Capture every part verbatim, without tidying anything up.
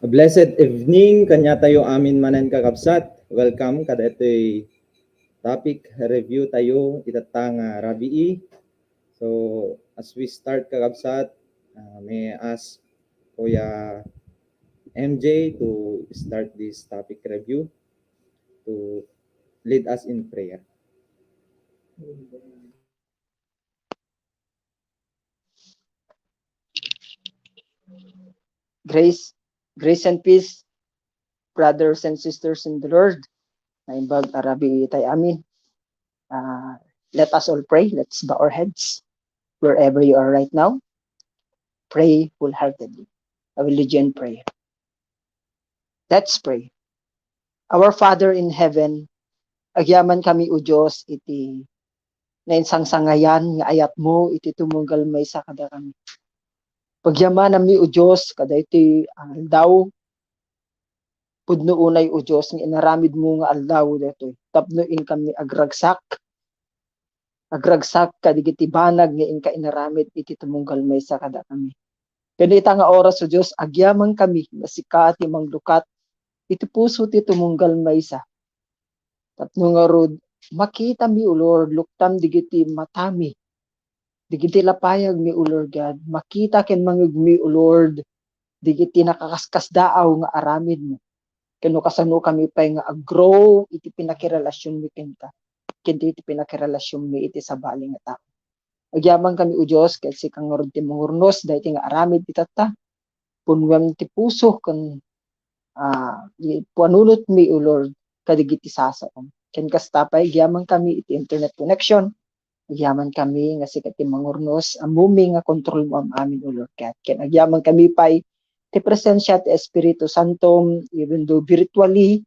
A blessed evening kaniatayo amin manen, kakabsat. Welcome kada itoy topic review tayo itatta nga rabii. So as we start, kakabsat, uh, may I ask Kuya M J to start this topic review, to lead us in prayer. Grace, grace and peace, brothers and sisters in the Lord. Naimbag a rabii tayo amin. Uh, let us all pray. Let's bow our heads wherever you are right now. Pray wholeheartedly. I will lead you in prayer. Let's pray. Our Father in heaven, agyaman kami, O Dios, iti nainsangsangayan nga ayatmo iti tumunggal maysa kadakami. Pagyamananmi, O Dios, kadaytoy aldaw. Pudno unay, O Dios, nga inaramidmo nga aldaw daytoy tapno inkami agragsak, agragsak kadagiti banag nga inka inaramid iti tumunggal maysa kadakami. Ken ita nga oras, O Dios, agyamankami nga sika ti manglukat iti puso ti tumunggal maysa. Tapno ngarud, makitami, O Lord, luktam digiti matami, digiti lapayagmi, O Lord God, makita ken mangegmi, O Lord, digiti nakakaskasdaaw nga aramidmo. Ken no kasano kami pay nga ag-grow iti pinakirelasionmi kenka, ken iti pinakirelasionmi iti sabali nga tao. Agyaman kami, O Dios, ket sika ngarud ti mangurnos daytoy nga aramid itatta. Punnuem ti puso ken, ah, panunotmi, O Lord, kadagiti sasaom. Ken kasta pay, agyaman kami iti internet connection. Agyaman kami nga sika ti mangurnos, ammom nga kontrolmo am-amin, O Lord God. Ken agyaman kami pay ti presensia ti Espiritu Santo, even though virtually,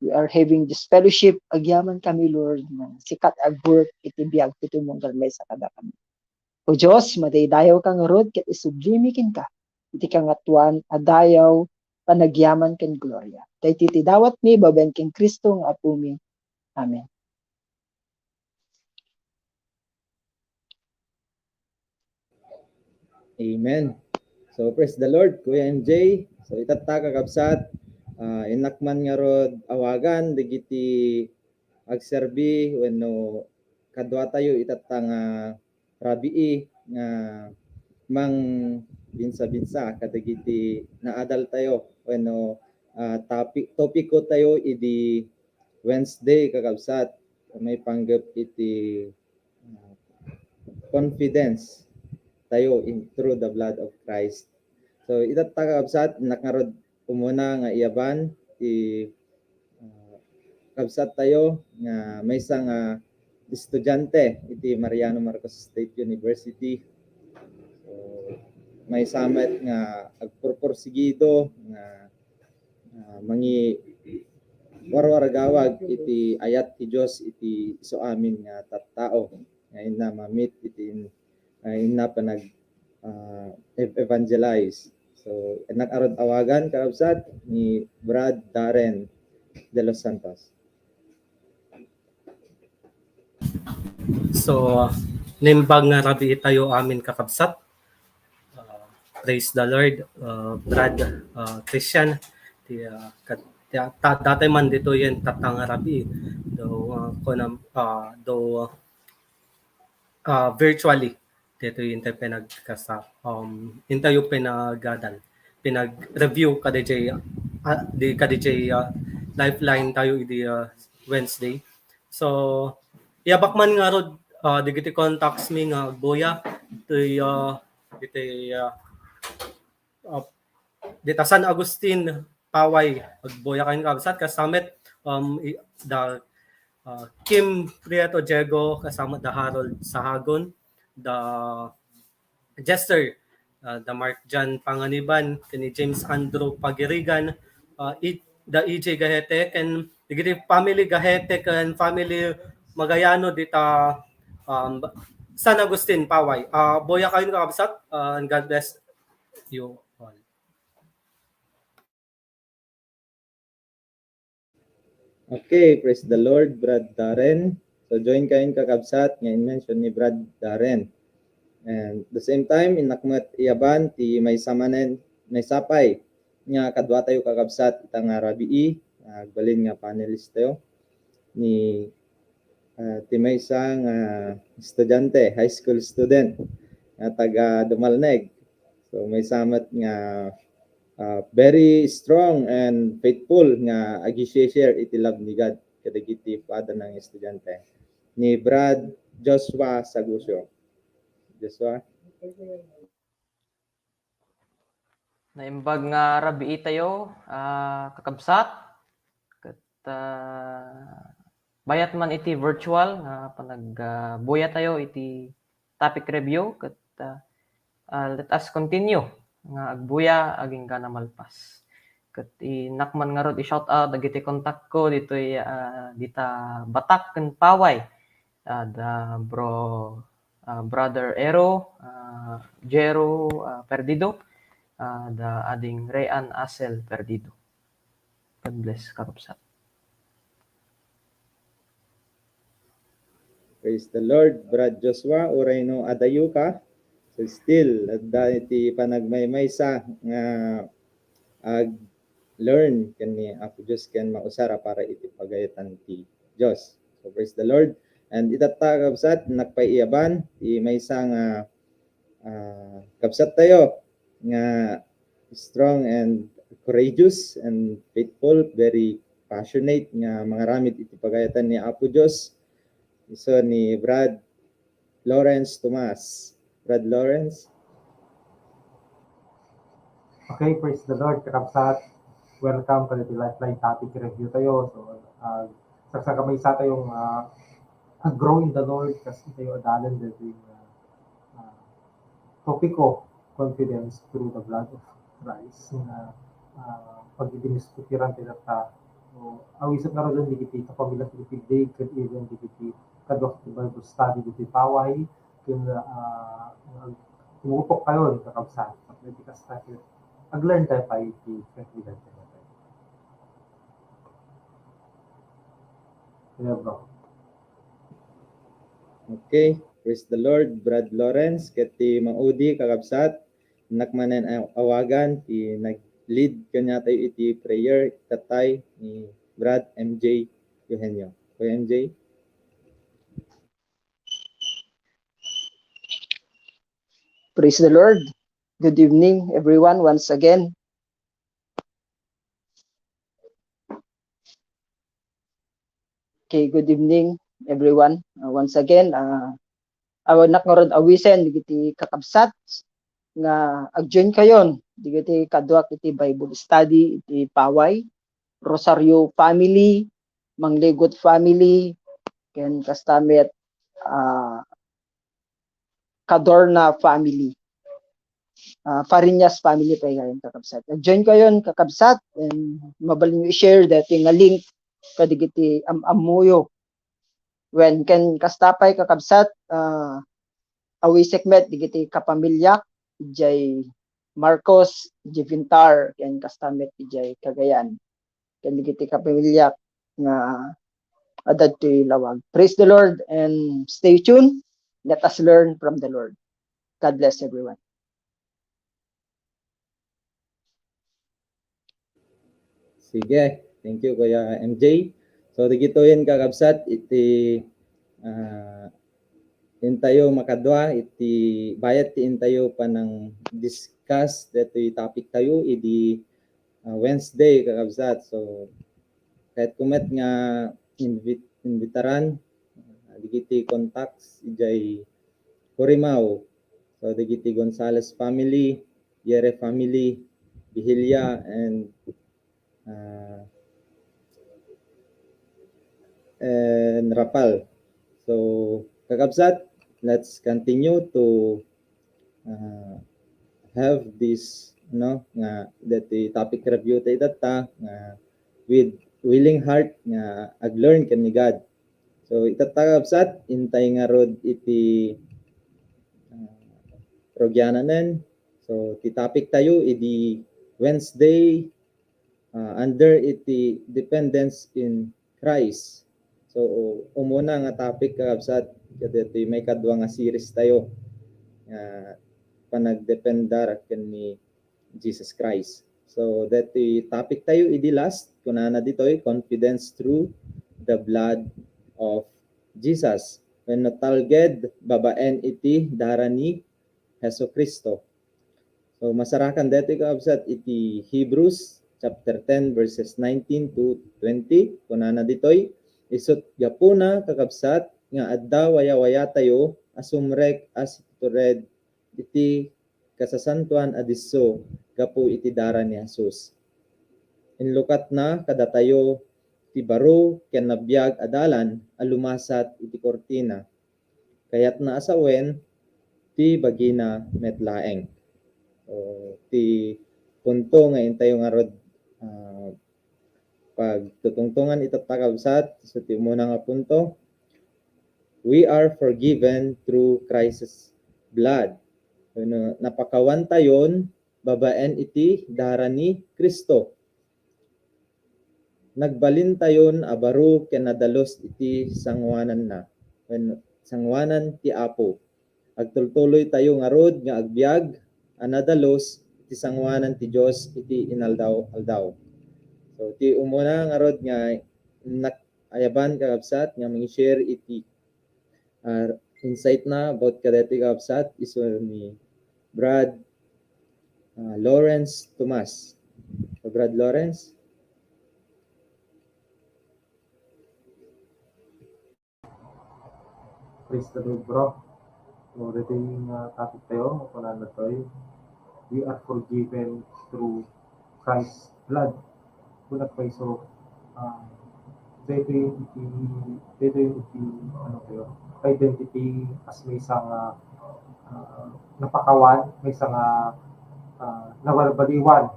we are having this fellowship, agyaman kami, Lord, nga sika ti ag-work iti biag ti tumunggal maysa kadakami. O Dios, madaydayawka ngarud ket isublimi kenka iti kangatoan a dayaw, panagyaman ken gloria. Daytoy ti dawatmi babaen ken Cristo nga Apomi. Amen. Amen. So, praise the Lord, Kuya M J. So, itatta, kakabsat, ah, innak man ngarud awagan dagiti agserbi wenno kaduatayo itatta nga rabii nga mangbinsa-binsa kadagiti naadaltayo wenno, ah, topic, topiko tayo idi Wednesday, kakabsat, maipanggep iti, ah, confidence tayo in, through the blood of Christ. So, itatta, kakabsat, innak ngarud umuna nga iyaban ti, ah, kabsat tayo nga maysa nga estudiante iti Mariano Marcos State University. So, maysa met nga agpurpursigido nga, ah, mangiwarwaragawag iti ayat ti Dios iti isu amin nga tattao nga inna mamit iti in-, ah, inna panag-, ah, ev-, evangelize. So, innak ngarud awagan, kakabsat, ni Brad Darren de los Santos. So, naimbag nga rabii tayo amin, kakabsat. Uh, praise the Lord, uh, Brad, uh, Christian. Ti, uh, kat-, ti, ta-, datay man ditoyen tatta nga rabii. Though, uh, kunam-, uh, though, uh, virtually, ditoy intay pinagkasa, um, intayo pinagadan, pinag-review kadijay, ah, di kadijay, ah, lifeline tayo idi, ah, Wednesday. So, iyabak man ngarud, ah, digiti contacts mi nga agbuya, toy, ah, ditoy, ah, uh, dita San Agustin, Paway, agbuya kayo, kakabsat, kasamet, um, i-, da, uh, Kim Prieto Diego, kasamet da Harold Sahagon, da Jester, uh, da Mark John Panganiban, ken ni James Andrew Pagirigan, uh, i-, da E J Gahete, ken digiti family Gahete, ken family Magayano dita, um, San Agustin, Paway. Uh, buya kayo, kakabsat, uh, and God bless you all. Okay, praise the Lord, Brad Darren. So, join kayo, kakabsat, nga in-mention ni Brad Darren. And the same time, innak met iyaban ti maysa manen, maysa pay nga kadua tayo kakabsat ita nga rabii, ah, agbalin nga panelist tayo ni, ah, ti maysa nga estudiante, high school student nga taga Dumalneg. So, maysa met nga, ah, very strong and faithful nga agi-share iti love ni God kadagiti padana nga estudiante, ni Brad Joshua Sagucio. Joshua? Naimbag nga rabii tayo, ah, kakabsat. Ket, ah, bayat man iti virtual nga panag, ah, buya tayo iti topic review. Ket, ah, ah, let us continue nga agbuya agingga na malpas. Ket innak man ngarud i-shout out dagiti kontakko ditoy, ah, dita Batak ken Paway. Ah, da bro, ah, Brother Ero, ah, Jero, ah, Perdido, ah, da Ading Rean Asel Perdido. God bless, kakabsat. Praise the Lord, Brad Joshua, uray no adayo ka. So still, adda iti panagmaymaysa nga ag-learn ken ni Apo Dios ken mausar a para iti pagayatan ti Dios. So praise the Lord. And itatta, kabsat, nakpaiyaban ti maysa nga, ah, kabsat tayo nga strong and courageous and faithful, very passionate nga mangaramid iti pagayatan ni Apo Dios. Isu ni Brad Lawrence Tomas. Brad Lawrence? Okay, praise the Lord, kakabsat. Welcome kadagiti Lifeline topic review tayo. So, ah, saksakami sa tayong, ah, grow in the Lord, kas itayo adalan dagiti, ah, ah, topiko, confidence through the blood of Christ, nga, ah, pagdidiskutiranta. So, awisan ngaruden dagiti kapamilya dagiti Dave, ken even dagiti kaduak ti Bible study dagiti paway, ken, ah, tumutokkayon, kakabsat. Ket kasta ket ag-learn tayo pay iti Kagidad. Kaya, bro. Okay, praise the Lord, Brad Lawrence, ket ti maudi, kakabsat, innak manen aw-, awagan ti nag-lead kaniatayo iti prayer, tatay ni Brad M J Eugenio. Kuya M J? Praise the Lord. Good evening, everyone, once again. Okay, good evening, everyone. Uh, once again, uh, awanak ngarud awisen dagiti kakabsat nga ag-join kayon dagiti kaduak iti Bible study iti paway, Rosario family, Mangligot family, ken kasta met, ah, Cadorna family. Ah, Fariñas family pay kayon, kakabsat. Ag-join kayon, kakabsat, and mabalinyo i-share daytoy nga link kadagiti am-ammoyo. Wen, ken kasta pay, kakabsat, ah, awisek met dagiti kapamiliak, idiay Marcos, idiay Vintar, ken kasta met idiay Cagayan. Ken dagiti kapamiliak nga adda ditoy lawag. Praise the Lord and stay tuned. Let us learn from the Lord. God bless everyone. Sige. Thank you, Kuya M J. So, dagitoyen, kakabsat, iti, ah, intayo makadua, iti bayat ti intayo panang-discuss daytoy topic tayo, idi, ah, Wednesday, kakabsat. So, kayatko met nga invit-, invitaran, ah, dagiti contacts idiay Corimao. So, dagiti Gonzales family, Yere family, Vigilia, and, ah, and Rapal. So, kakabsat, let's continue to, ah, have this, no, nga, that the topic review ta itatta, nga with willing heart nga ag-learn ken ni God. So, itatta, kakabsat, intay ngarud iti, ah, rugiananen. So, ti topic tayo idi Wednesday, ah, under iti dependence in Christ. So, umuna nga topic, kakabsat, kadaytoy maikadua nga series tayo nga panagdependar ken ni Jesus Christ. So, deti topic tayo, idi last, kunana ditoy, confidence through the blood of Jesus. Wenno talged babaen iti dara ni Jesu-Cristo. So, masarakan deti, kakabsat, iti Hebrews chapter ten, verses nineteen to twenty. Kunana ditoy, isut' gapuna, kakabsat, nga adda wayawayatayo a sumrek a situred iti kasasantoan a disso gapu iti dara ni Jesus. Inlukatna kadatayo ti baro ken nabiag a dalan a lumasat iti kurtina. Kayatna a sawen ti bagina met laeng. O, ti punto nga intayo ngarud, ah, pagtutungtungan ita, kakabsat, so ti umuna nga punto, we are forgiven through Christ's blood. Wenno, napakawantayon babaen iti dara ni Cristo. Nagbalintayon a baro ken nadalus iti sangoananna, wenno sangoanan ti Apo. Agtultuloytayo ngarud nga agbiag a nadalus iti sangoanan ti Dios iti inaldaw-aldaw. So, ti umuna ngarud nga innak ayaban, kakabsat, nga mangi-share iti, ah, insight na about kadaytoy, kakabsat, isu ni Brad, ah, Lawrence Tomas. So, Brad Lawrence? Praise the Lord, bro. So, daytoy nga topic tayo, kunana daytoy, we are forgiven through Christ's blood. Kunana pay, so, ah, daytoy iti, daytoy iti, ano tayo, identity as maysa nga, ah, napakawan, maysa nga, ah, nabalbaliwan.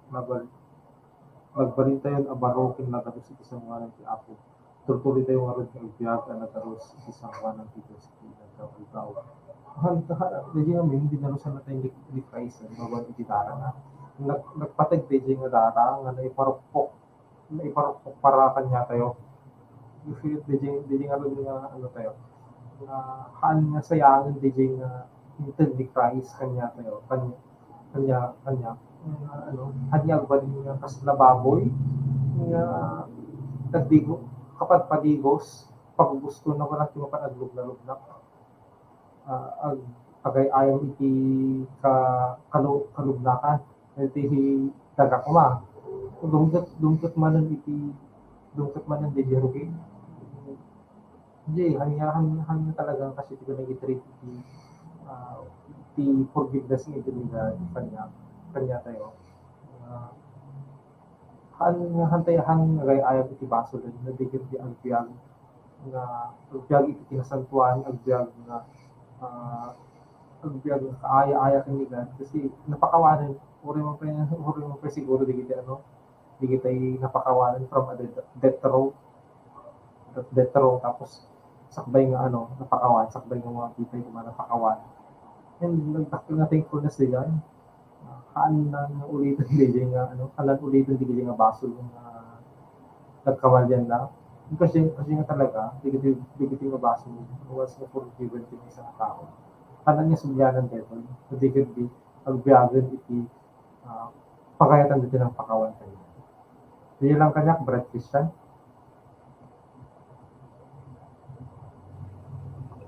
Nabal-, nagbalintayon a baro ken nadalus iti sangoanan ti Apo. Tultuloytayo ngarud nga agbiag a nadalus iti sangoanan ti Dios iti inaldaw-aldaw. Han, han, daydiay ngamin, dinalusan tayo ni, ni Christ, babaen iti darana. Nag-, nagpateg daydiay nga dara nga naiparukpok, naiparukpok para kaniatayo. Daydiay, daydiay ngarud nga, ano tayo, nga haan nga sayaen daydiay nga inted ni Christ kaniatayo, kania-, kania-, kaniak. Nga, ano, haan nga agbalin nga kasla baboy, nga tagdigo-, kapadpadigos, paggusto na wala ti mapan aglubnalubnak. Ah, ag-, agay-ayam iti ka-, kalu-, kalubnakan, iti daga koma. Dumtut, dumtut manen iti, dumtut manen daydiay rugi. Di, ania, ania, ania talaga kasi ti nag-treat iti, ah, ti forgiveness nga idiay nga kania, kaniatayo. Ah, haan, haan tayo, haan nga agay-ayam iti basol, no di ket ti agbiag nga, agbiag iti kinasantoan, agbiag nga, ah, agbiag nga kaaya-aya ken ni God, kasi napakawanen, uray man pay, uray man pay siguro dagiti, ano, dagiti napakawanen from a death, death row. Death row, tapos sakbay nga, ano, napakawan, sakbay nga mga bitay, di ba, napakawan. And nagdakkel nga thankfulness daydiay. Ah, haan nga ulitan daydiay nga, ano, haan ulitan daydiay nga basol nga nagkamalian na. Kasi, kasi nga talaga, dagiti, dagiti nga basol, once nga forgiven ti maysa nga tao, haan nga sublianan daytoy, no di ket di agbiagen iti, ah, pagayatan daytoy napakawan kaniak. Daydiay lang kaniak, Brad Christian.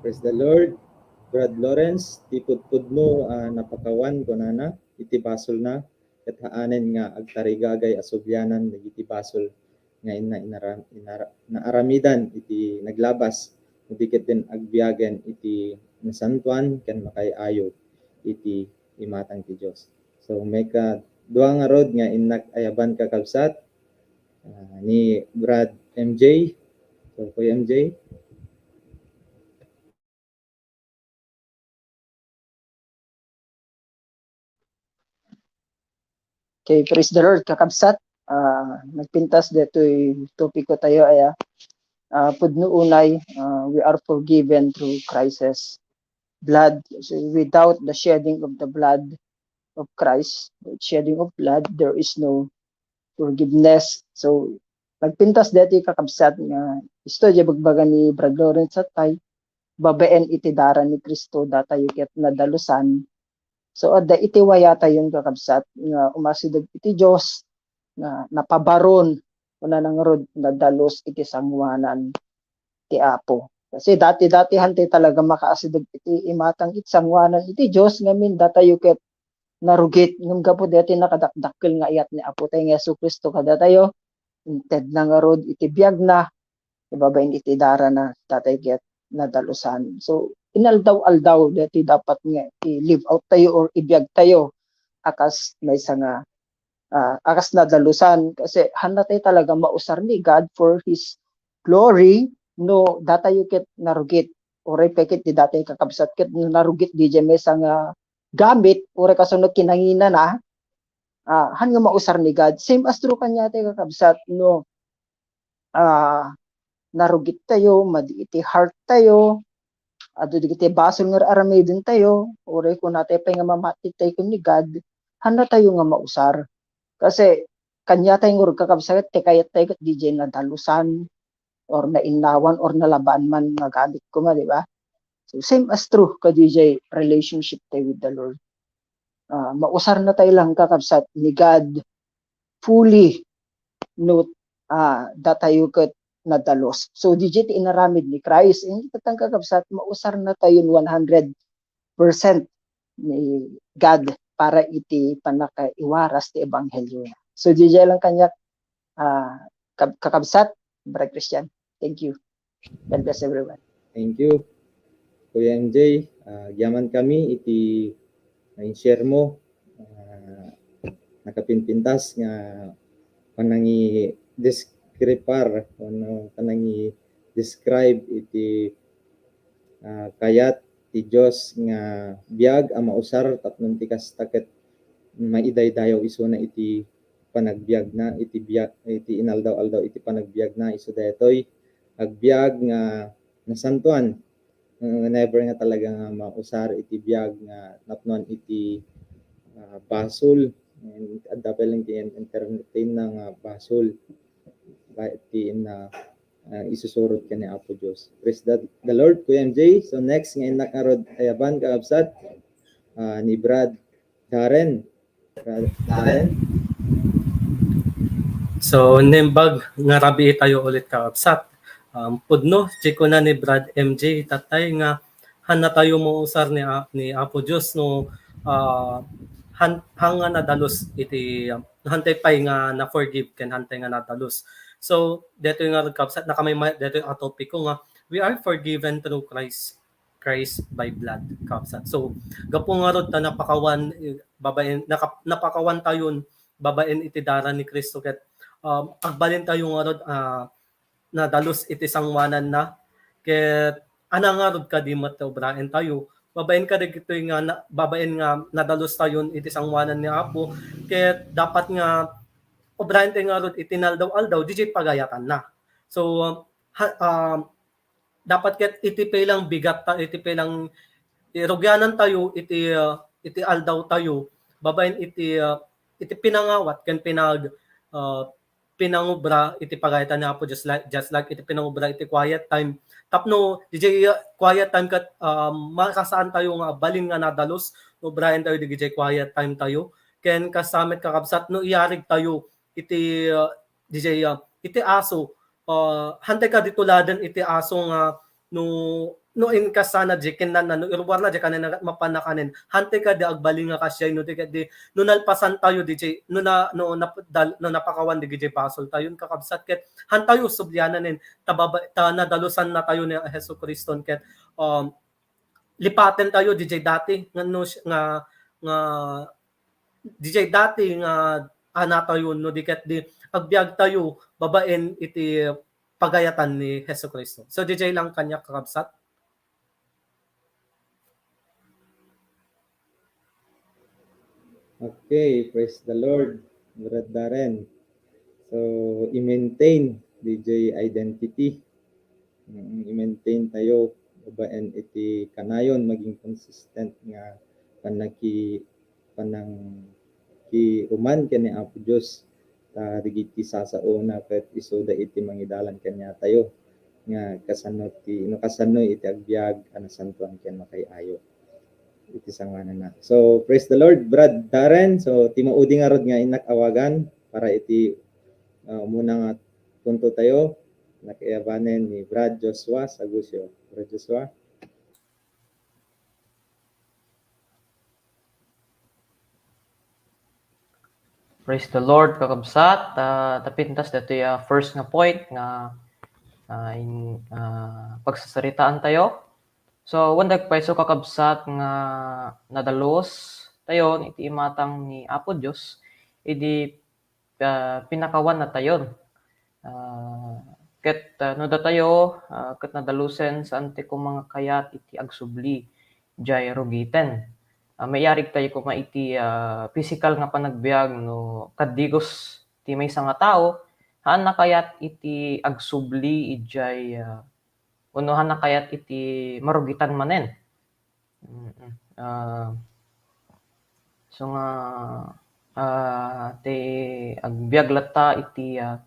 Praise the Lord. Brad Lawrence, ti pudpudmo, ah, napakawan, kunana, iti basolna, ket haanen nga agtarigagay a sublianan dagiti basol nga inna inara-, inara-, naaramidan iti naglabas, no di ket din agbiagen iti nasantoan ken makaay-ayo iti imatang ti Dios. So, maikadua ngarud nga innak ayaban, kakabsat, ah, ni Brad M J. So, Kuya M J. Okay, praise the Lord, kakabsat. Ah, nagpintas daytoy topiko tayo, aya. Ah, pudno unay, ah, we are forgiven through Christ's blood. So, without the shedding of the blood of Christ, the shedding of blood, there is no forgiveness. So, nagpintas daytoy, kakabsat, nga istoy diay ibagbaga ni Brad Lawrence, tay, babaen iti dara ni Cristo, datayo ket nadalusan So, adda iti wayatayon, kakabsat, nga umasideg iti Dios, nga napabaron, kuna na ngarud, nadalus iti sangoanan ti Apo. Kasi dati-dati, hantay talaga makaasideg iti imatang iti sangoanan iti Dios, ngamin datayo ket narugit. Ngem gapu daytoy nakadakdakkel nga ayat ni Apo tayo nga Jesu-Cristo kadatayo, inted na ngarud iti biagna, ibabain iti darana, datayo ket nadalusan. So, inaldaw-aldaw, daytoy dapat nga i-live out tayo or ibiag tayo a kas maysa nga, ah, a kas nadalusan. Kasi hannatayo talaga mausar ni God for His glory, no, datayo ket narugit. Uray pay ket ti datayo kakabsat ket narugit diay maysa nga gamit, uray kasano kinanginana, ah, han nga mausar ni God. Same as true kaniatayo, kakabsat, no, ah, narugit tayo, madi iti heart tayo, adu dagiti basol nga aramiden tayo, uray kunatayo pay nga mamati tayo ken ni God, hannatayo nga mausar. Kasi kaniatayo ngarud, kakabsat, ti kayat tayo ket diay nadalusan, or nainnawan, or nalabaan man nga gamit koma, di ba? So, same as true kadiay relationship tayo with the Lord. Ah, mausarnatayo lang, kakabsat, ni God fully no, ah, datayo ket nadalus. So, diay ti inaramid ni Christ. Inton, kakabsat, mausarnatayon one hundred percent ni God para iti pannakaiwaras ti ebanghelio. So, diay lang kaniak, ah, kab-, kakabsat, Brad Christian. Thank you. God bless everyone. Thank you, Kuya M J. Ah, agyaman kami iti na-share mo. Ah, nakapinpintas nga panangi-descripar wenno panangi-describe iti, ah, kayat ti Dios nga biag a mausar tapno ti kasta ket maidaydayaw isuna iti panagbiagna, iti biag, iti inaldaw-aldaw iti panagbiagna. Isu daytoy, agbiag nga nasantoan. Uh, never nga talaga nga mausar iti biag nga napnoan iti, ah, basol. And adda pay lang ti en-, entertainna nga basol. Ba-, ti inna, ah, isusurot ken ni Apo Dios. Praise the, the Lord, Kuya M J. So next nga innak ngarud ayaban, kakabsat, ah, ni Brad Darren. Brad Darren. So, naimbag nga rabii tayo ulit, kakabsat. Um, pudno, ti kuna ni Brad M J tatay nga hannatayo mausar ni A-, ni Apo Dios no, ah, han-, hanga nadalus iti, um, hantay pay nga na-forgive ken hantay nga nadalus. So, daytoy nga, kakabsat, nakamay-, daytoy a topiko nga, we are forgiven through Christ, Christ by blood, kakabsat. So, gapu ngarud ta napakawan, eh, babaen, naka-, napakawan tayon babaen iti dara ni Cristo ket, um, agbalin tayo ngarud, ah, nadalus iti sangoananna. Ket ana ngarud kadi met ti obraen tayo. Babaen kadagitoy nga na, babaen nga nadalus tayon iti sangoanan ni Apo, ket dapat nga obraen tayo ngarud iti naldaw-aldaw, diay pagayatanna. So, ha, um, dapat ket iti pay lang bigat ta, iti pay lang irugianan tayo iti, uh, iti aldaw tayo, babaen iti, uh, iti pinangawat ken pinag-, uh, pinangubra iti pagayatan ni Apo Dios, like, just like iti pinangubra iti quiet time. Tapno, diay, uh, quiet time ket, um, makasaan tayo nga agbalin nga nadalus, no, ubraen tayo diay quiet time tayo. Ken kasta met, kakabsat, no iyarig tayo iti, uh, diay, uh, iti aso, uh, hantay kadi tuladen iti aso nga no, no inkasana diay kinnanna, no iruarna diay kanenna ket mapan nakanen, hantay kadi agbalin nga kasdiay no di ket di, no nalpasan tayo diay, no na, no nap-, dal-, no napakawan diay basol tayon, kakabsat, ket hantayo subliananen, ta baba-, ta nadalusanna tayo ni Jesu-Cristo ket, um, lipaten tayo diay dati nga no si-, nga, nga diay dati nga anatayon no di ket di agbiag tayo babaen iti pagayatan ni Jesu-Cristo. So, diay lang kaniak, kakabsat. Okay, praise the Lord, Brad Darren. So, i-maintain diay identity. Mm, i-maintain tayo babaen iti kanayon, maging consistent nga pannaki-, panangkiuman ken ni Apo Dios. Ta dagiti sasaona ket isuda iti mangidalan kaniatayo nga kasano ti, no kasano iti agbiag a nasantoan ken makaay-ayo. iti sangoananna. So, praise the Lord, Brad Darren. So, ti maudi ngarud nga innak awagan para iti, ah, umuna nga punto tayo, innak iyabanen ni Brad Joshua Sagusio. Brad Joshua? Praise the Lord, kakabsat. Ah, tapintas datoy, ah, first nga point nga, ah, in, ah, pagsasaritaan tayo. So, awan dagpayso, kakabsat, nga nadalus tayon iti imatang ni Apo Dios idi, ah, pinakawan natayon. Ah, ket, ah, no datayo, ah, ket nadalusen, saan ti koma nga kayat iti agsubli jay rugiten. Ah, maiyarig tayo koma iti, ah, pisikal nga panagbiag no kaddigos ti maysa nga tao, haan na kayat iti agsubli idiay, ah, wenno haan na kayat iti marugitan manen. Mm. Ah, so nga, ah, ti agbiag latta iti, ah,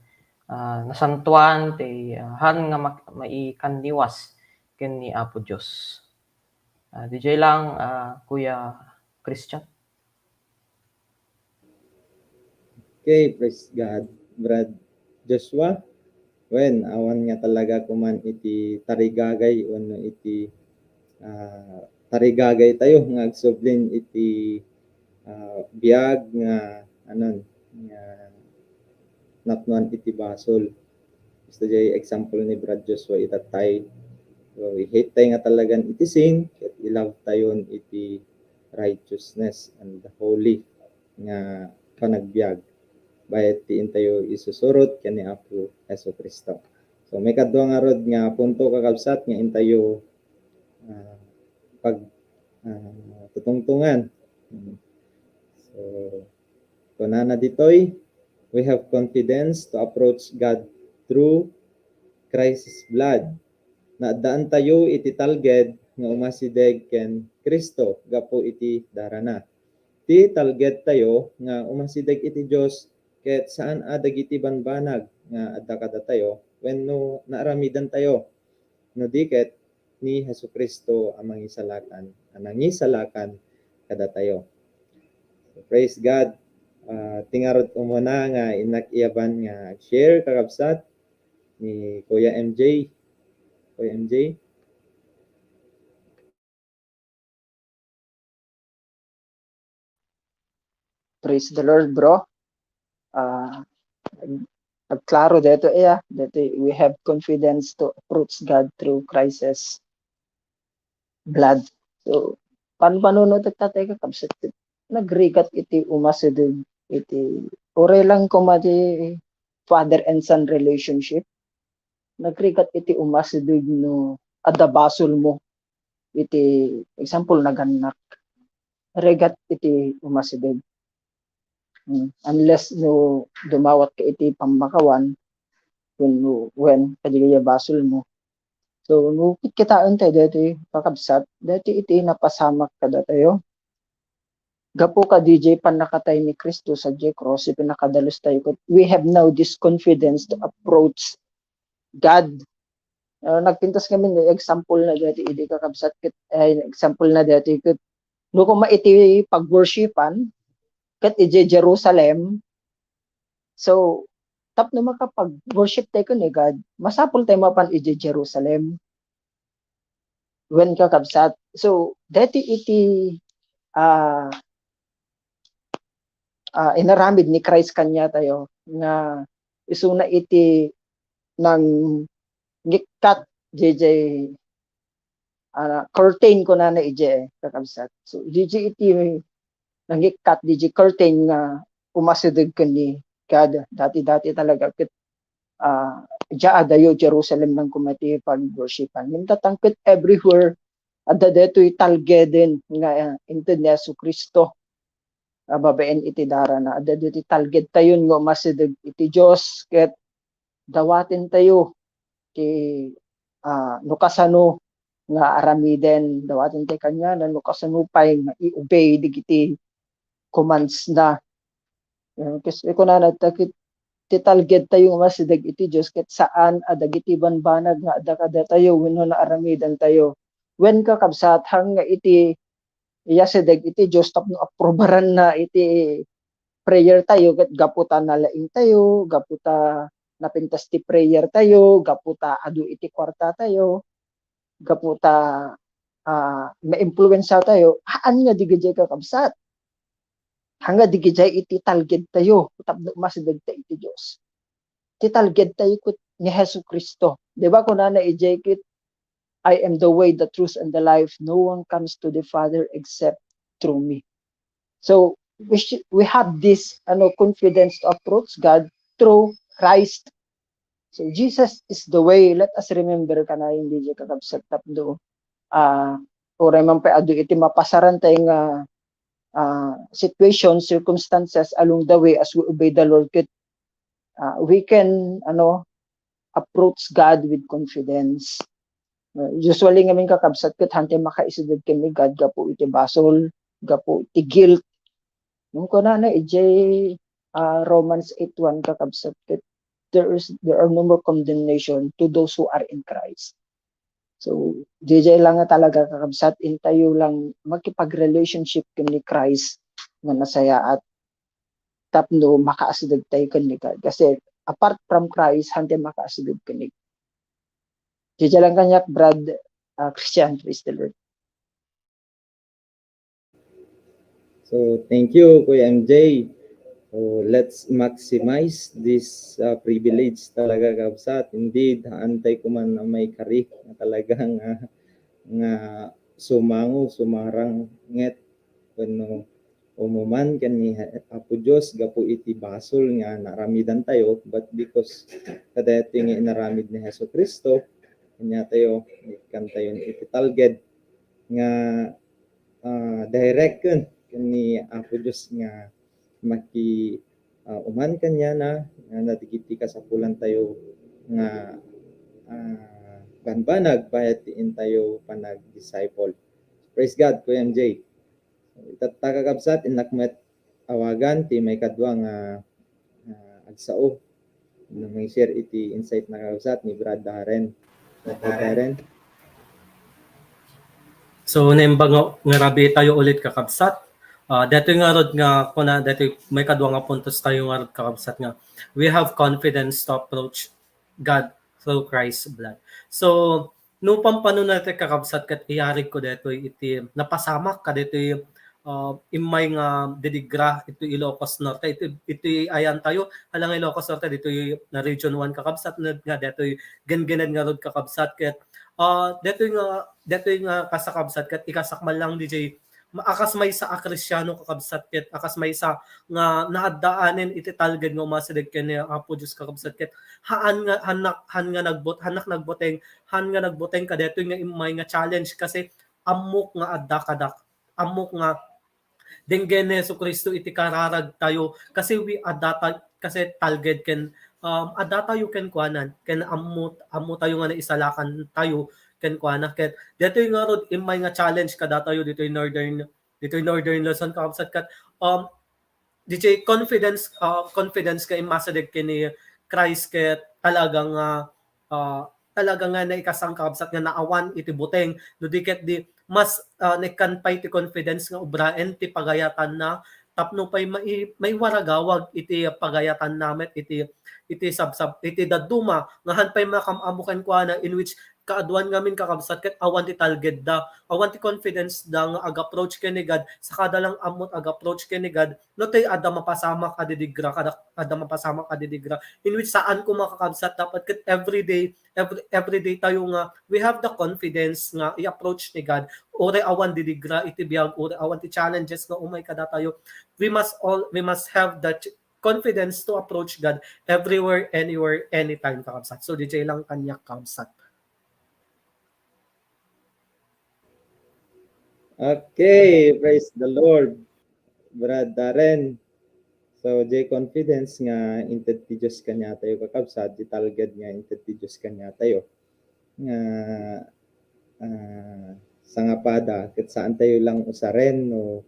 ah, nasantoan, ti, ah, haan nga mak-, maikanniwas ken ni Apo Dios. Ah, D J lang, ah, Kuya Christian. Okay, praise God, Brad Joshua. Wen, awan nga talaga kuman iti tarigagay wenno iti, ah, tarigagay tayo nga agsublin iti, ah, biag nga, anon, nga napnuan iti basol. Basta jay example ni Brad Joshua itattay. So, i-hate tayo nga talagan iti sin, ket i-love tayon iti righteousness and the holy nga panagbiag. Bayat ti intayo isusurot ken ni Apo Jesu-Cristo. So, maikadua ngarud nga punto, kakabsat, nga intayo, ah, pag, ah, tutungtungan. So, kunana ditoy, "We have confidence to approach God through Christ's blood." Naaddaantayo iti talged nga umasideg ken Cristo gapu iti darana. Ti talgedtayo nga umasideg iti Dios ket saan a dagiti banbanag nga adda kadatayo wenno naaramidantayo, no di ket ni Jesu-Cristo a mangisalakan, a nangisalakan kadatayo. So, praise God. Ah, ti ngarud umuna nga innak iyaban nga share, kakabsat, ni Kuya M J. Kuya M J? Praise the Lord, bro. Ah, ag-, agklaro daytoy, iya, daytoy, we have confidence to approach God through Christ's blood. So, pan-, panunotek ta, kakabsat, nagrigat iti umasideg iti, uray lang koma ti father and son relationship, nagrigat iti umasideg no adda basolmo iti, example, nagannak. Rigat iti umasideg. Mm, unless no dumawat ka iti pammakawan, wenno, wen, kadi gayam basolmo. So, no kitkitaentayo daytoy, kakabsat, daytoy iti napasamak kadatayo. Gapu kadi jay pannakatay ni Cristo sadiay krus, iti pinakadalustayo, ket we have now this confidence to approach God. Ah, nagpintas ngamin, example na daytoy idi, kakabsat, ket, eh, example na daytoy ket no koma iti pag-worshipan, ket idiay Jerusalem, so, tapno makapag-worship tayo ken ni God, masapul tayo mapan idiay Jerusalem. Wen, kakabsat. So, daytoy iti, ah, ah, inaramid ni Christ kaniatayo nga isuna iti nangikkat diay, ah, curtain, kunana idiay, kakabsat. So, diay iti nangikkat diay curtain nga umasideg ken ni God. Dati-dati talaga ket, ah, diay adayo Jerusalem lang koma ti pag-worshipan. Ngem tatangket everywhere, adda daytoy talgeden nga, ah, inted ni Jesu-Cristo a babaen iti darana. Adda daytoy talgedtayon nga umasideg iti Dios ket dawatentayo ti, ah, no kasano nga aramiden, dawatentayo kaniana no kasano pay nga i-obey dagiti commands na. Eh, kas-, kunana, ta ket ti talgedtayo nga umasideg iti Dios ket saan a dagiti banbanag nga adda kadatayo wenno naaramidantayo. Wen, kakabsat, haan nga iti iyasideg iti Dios tapno aprobaranna iti prayer tayo, ket gapu ta nalaing tayo, gapu ta napintas ti prayer tayo, gapu ta adu iti kuarta tayo, gapu ta, ah, maimpluwensia tayo, haan nga digidiay kakabsat. Haan nga digidiay iti talged tayo, tapno umasideg ta iti Dios. Ti talged tayo ket ni Jesu-Cristo. Di ba, kunana idiay ket, "I am the way, the truth, and the life. No one comes to the Father except through me." So, we should, we have this, ano, confidence to approach God through Christ. So, Jesus is the way. Let us remember kana, diay kakabsat, tapno, ah, uray man pay adu iti mapasaran tayo nga, ah, situation, circumstances along the way as we obey the Lord, ket, ah, we can, ano, approach God with confidence. Uh, usually ngamin, kakabsat, ket haan tayo makaisideg ken ni God gapu iti basol, gapu iti guilt. Ngem kunana idiay, ah, Romans eight one, kakabsat, ket there is, there are no more condemnation to those who are in Christ. So, didiay lang nga talaga, kakabsat, intayo lang makipag-relationship ken ni Christ nga nasayaat tapno makaasideg tayo ken ni God. Kasi apart from Christ, haan tayo makaasideg ken ni God. Didiay lang kaniak, Brad, ah, Christian, praise the Lord. So, thank you, Kuya M J. So, let's maximize this, uh, privilege talaga, kabsat. Indeed, haan tayo kuman a maikari nga talagang, ah, nga sumango, sumaranget, wenno umuman ken ni Apo Dios gapu iti basol nga naaramidan tayo, but because kadaytoy nga inaramid ni Jesu-Cristo, kaniatayo, ikkantayon iti talged nga, ah, direct ken, ken ni Apo Dios nga maki-, ah, uman kaniana, nga dagiti kasapulantayo nga, ah, banbanag bayat ti intayo panag-disciple. Praise God, Kuya M J. Itatta, kakabsat, innak met awagan ti maikadua nga, ah, agsao. Nga mang-share iti insight na, kakabsat, ni Brad Darren. Brad Darren. So, naimbag nga, nga rabii tayo ulit, kakabsat. Ah, daytoy ngarud nga, kuna, daytoy maikadua nga puntos tayo ngarud, kakabsat, nga we have confidence to approach God through Christ's blood. So, no pampanunayo, kakabsat, ket iyarig ko daytoy iti napasamak kadaytoy, ah, immay nga didigra iti Ilocos Norte, iti, iti ayan tayo, hala nga Ilocos Norte, ditoy na Region one, kakabsat, nga daytoy genggened ngarud, kakabsat, ket, ah, daytoy nga, daytoy nga kas, kakabsat, ket ikasak man lang, D J, ma-, akas maysa a Kristiano, kakabsat, ket akas maysa nga naaddaanen iti talged nga umasideg ken ni Apo Dios, kakabsat, ket haan nga, hanak, haan nga nagbut-, hanak nagbuteng, haan nga nagbuteng kadaytoy nga immay nga challenge, kasi ammok nga adda kadak, ammok nga denggen ni Jesu-Cristo iti kararag tayo, kasi we, adda ta-, kasi talged ken, um, adda tayo kenkuana, ken ammo, ammo tayo nga naisalakan tayo kenkuana. Ket daytoy ngarud immay nga challenge kadatayo ditoy Northern, ditoy Northern Luzon, kakabsat, ket, um, D J, confidence, ah, confidence nga immasideg ken ni Christ ket talaga nga, ah, talaga nga naikasang, kakabsat, nga naawan iti buteng, no di ket di mas, ah, naikkan pay ti confidence nga ubraen ti pagayatanna tapno pay mai-, maiwaragawag iti pagayatanna met iti, iti sabsab-, iti dadduma nga haan pay makam-ammo kenkuana, in which kaaduan ngamin, kakabsat, ket awan ti talgedda, awan ti confidence da nga ag-approach ken ni God, sakada lang ammot ag-approach ken ni God, no, tay adda mapasamak a didigra, kada adda mapasamak a didigra, in which saan koma, kakabsat, dapat ket everyday, every, everyday tayo nga we have the confidence nga i-approach ni God, uray awan didigra iti biag, uray awan ti challenges nga umay kadatayo, we must all, we must have the ch-, confidence to approach God everywhere, anywhere, anytime, kakabsat. So, D J lang kaniak, kakabsat. Okay, praise the Lord, Brad Darren. So, jay confidence nga inted ti Dios kaniatayo, kakabsat, jay talged nga inted ti Dios kaniatayo. Nga, ah, sangapada, ket saantayo lang usaren no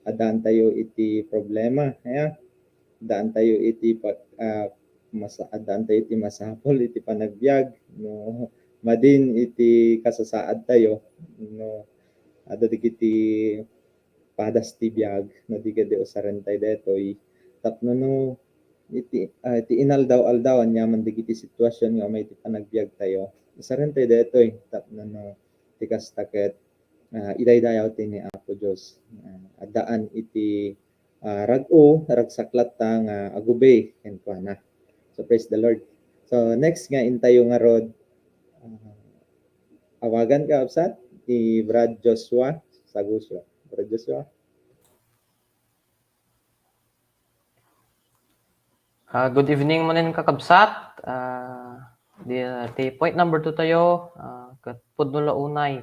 addaantayo iti problema, ya. Addaantayo iti pa-, ah, mas-, addaantayo iti masapul iti panagbiag, no madin iti kasasaadtayo, no adda dagiti, padas ti biag, no di ketdi usarentayo daytoy. Tapno no iti, ah, iti inaldaw-aldaw, aniaman dagiti sitwasyon nga umay iti panagbiagtayo, usarentayo daytoy. Tapno no ti kasta ket, ah, idaydayaw ti ni Apo Dios. Ah, addaan iti, ah, rag-o, ragsak latta nga agubli kenkuana. So, praise the Lord. So, next nga intayo ngarud, ah, awagan, kakabsat, ni Brad Joshua Saguso. Brad Joshua? Ah, good evening manen, kakabsat. Ah, di, ti point number two tayo, ah, ket pudno la unay,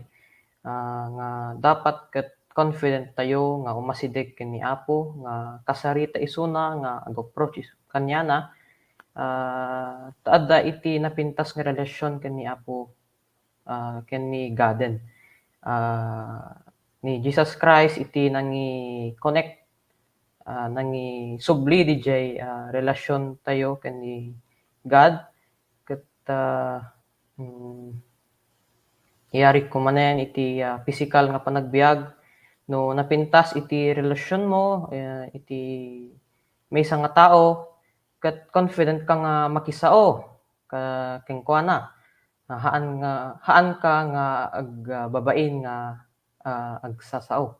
ah, nga dapat ket confident tayo nga umasideg ken ni Apo, nga kasarita isuna nga ag-approach is-, kaniana, ah, ta adda iti napintas nga relasyon ken ni Apo, ah, ken ni Gaden. Ah, ni Jesus Christ iti nangi-connect, ah, nangisubli didiay, ah, relasyon tayo ken ni God. Ket, ah, mm, iyari ko manen iti, ah, pisikal nga panagbiag. No napintas iti relasyon mo, eh, iti maysa nga tao, ket confident ka nga makisao ka, kenkuana. Ah, haan nga, haan ka nga ag-, ah, babain nga, ah, agsasao,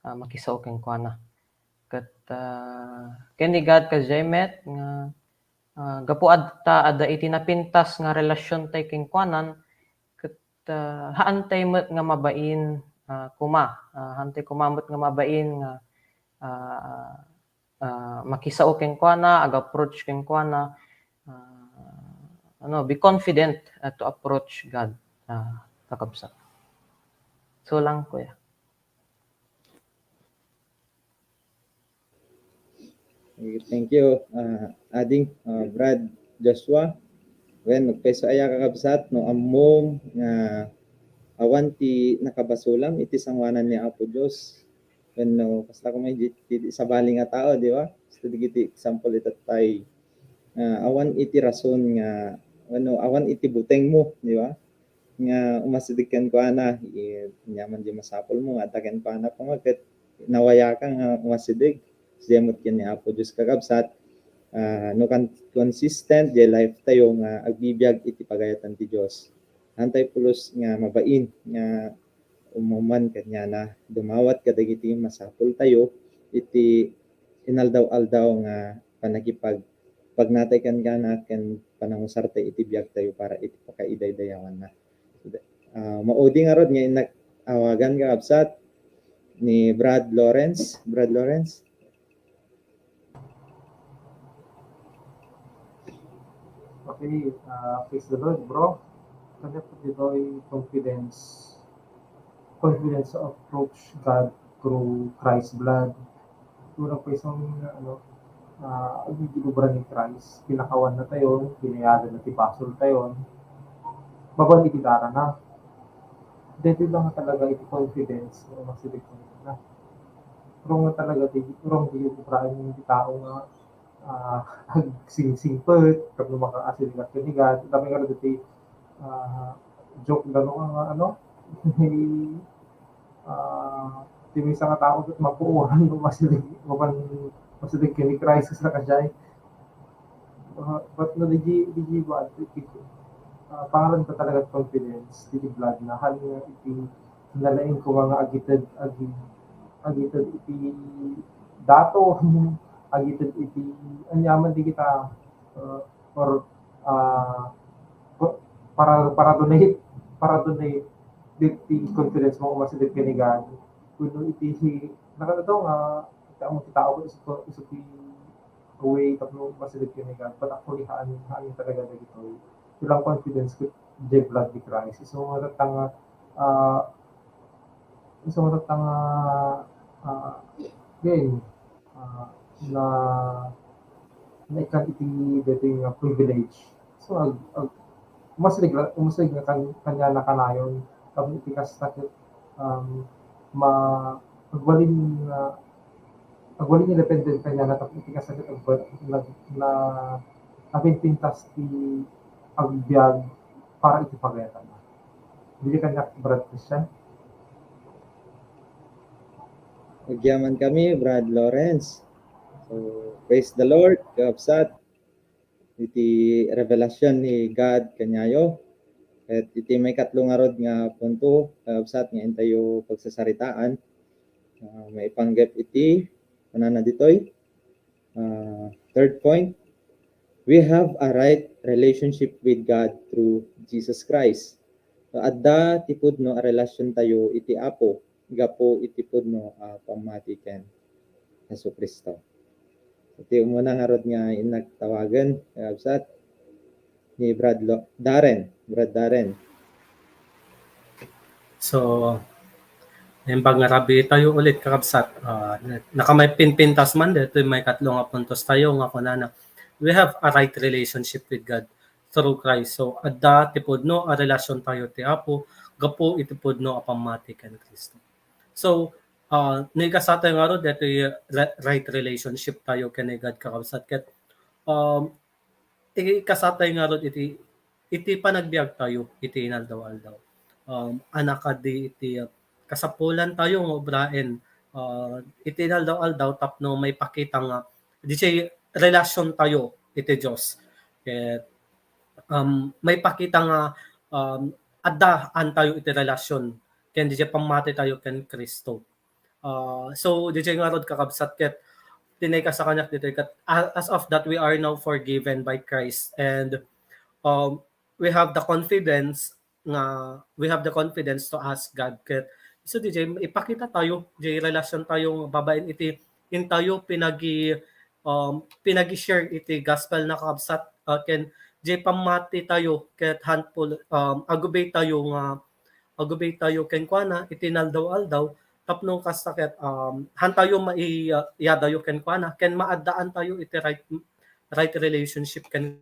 ah, makisao kenkuana. Ket, ah, ken ni God, kadiay met nga, ah, gapu ad-, ta adda iti napintas nga relasyon tay kenkuanan, ket, ah, haan tay met nga mabain, ah, koma. Ah, haan tay koma met nga mabain nga, ah, ah, makisao kenkuana, ag-approach kenkuana, ah, ano, be confident, ah, to approach God, ah, kakabsat. So lang, kuya. Okay, thank you, ah, ading, ah, Brad Joshua. Wen, nagpayso aya, kakabsat, no ammom nga awan ti nakabasolam iti sangoanan ni Apo Dios. Wenno, kasta koma iti, iti sabali nga tao, di ba? Kasta dagiti example itattay, ah, awan iti rason nga, wenno, awan iti butengmo, di ba? Nga umasideg kenkuana, i-, aniaman di masapulmo nga adda kenkuana koma ket nawayaka nga umasideg. Sadiay met ken ni Apo Dios, kakabsat, ah, no kan-, consistent diay life tayo nga agbibiag iti pagayatan ti Dios. Haantay pulos nga mabain nga umawman kaniana, dumawat kadagiti masapultayo iti inaldaw-aldaw nga pannakipagpagnatay kenkuana ken panangusartay iti biagtayo para iti pakaidaydayawanna. Ah, maudi ngarud nga innak awagan, kakabsat, ni Brad Lawrence. Brad Lawrence? Okay, ah, praise the Lord, bro. Kanya po dito'y confidence, confidence to approach God through Christ's blood. Una po isang, ano, ah, ang ginobra ni Christ, pinakawan na tayo, binayadan na ti basol tayo, babalik itara na. Dito lang talaga iti confidence nga umasideg kenkuana. Pero nga talaga, di, pero di yung kubraan yung tao nga, ah, agsingsingpet, tapno makaasideg ken ni God. Tapno nga dito, ah, joke gano nga, ano, ah, ti maysa nga tao ket mapuoran no umasideg, mapan-, umasideg ken ni Christ, kasla kadiay. Ah, but no, di, di, di ba, di, di, ah, pangalan pa talaga confidence, di, di blood na, hal nga iti nalaing ko nga agited, agi-, agited iti dato, agited iti, aniaman di kita, ah, or, ah, para, para donate, para donate, di, di confidence mo, umasideg ken ni God. Kuno iti, nakadto nga, ita mo ti tao, isu, isu ti way tapno umasideg ken ni God. But actually, haan, haan talaga dagitoy. Ilang confidence ket diay blood ni Christ. Isu nga tatta nga, ah, isu nga tatta nga, ah, again, ah, na, naikkan iti daytoy nga privilege. So, ag-, ag-, umasideg la-, umasideg nga kan-, kaniana kanayon. Tapno iti kasta ket, um, ma-, agbalin nga, agbalin nga dependen kaniana, tapno iti kasta ket agba-, nag-, na, napinpintas ti agbiag para iti pagayatanna. Dili kaniak, Brad Christian? Agyaman kami, Brad Lawrence. So, praise the Lord, kakabsat. Iti revelasyon ni God kaniayo. Ket iti maikatlo ngarud nga punto, kakabsat, nga intayo pagsasaritaan, ah, maipanggep iti, kunana ditoy, ah, third point, we have a right relationship with God through Jesus Christ. So, adda ti pudno a relasyontayo iti Apo gapu iti pudno a pammati ken Jesu-Cristo. Iti umuna ngarud nga innak tawagen, kakabsat, ni Brad Lo-, Darren. Brad Darren. So, naimbag nga rabii tayo ulit, kakabsat. Ah, nakamaipinpintas man, dito may katlo nga puntos tayo nga kunana. We have a right relationship with God through Christ. So, adda ti pudno a relasyon tayo ti Apo, gapu iti pudno a pammati ken Cristo. So, ah, no ikasatay ngarud, dito y-, re-, right relationship tayo ken ni God, kakabsat. Ket, um, ikasatay ngarud iti, iti panagbiag tayo, iti inaldaw-aldaw. Um, anak kadi iti, uh, kasapulan tayo nga ubraen, uh, iti inaldaw-aldaw tapno maipakita nga, di siya relasyon tayo iti Diyos. Ket, um, maipakita nga, um, addaan tayo iti relasyon, ken di siya pammati tayo ken Cristo. Uh, so, di siya ngarud, kakabsat, ket tinay ka sa kaniak dito, ket a-, as of that, we are now forgiven by Christ. And, um, we have the confidence nga, we have the confidence to ask God. Ket, so, di jay ipakita tayo, jay relasyon tayo babaen iti, intayo pinagi-, um, pinagi-share iti gospel na, kakabsat, uh, ken jay pammati tayo, ket handful, um, agubay tayo nga, agubay tayo kenkuana iti inaldaw-aldaw, tapno kasta ket, um, han tayo mai-, uh, iyadayo kenkuana, ken maaddaan tayo iti right, right relationship ken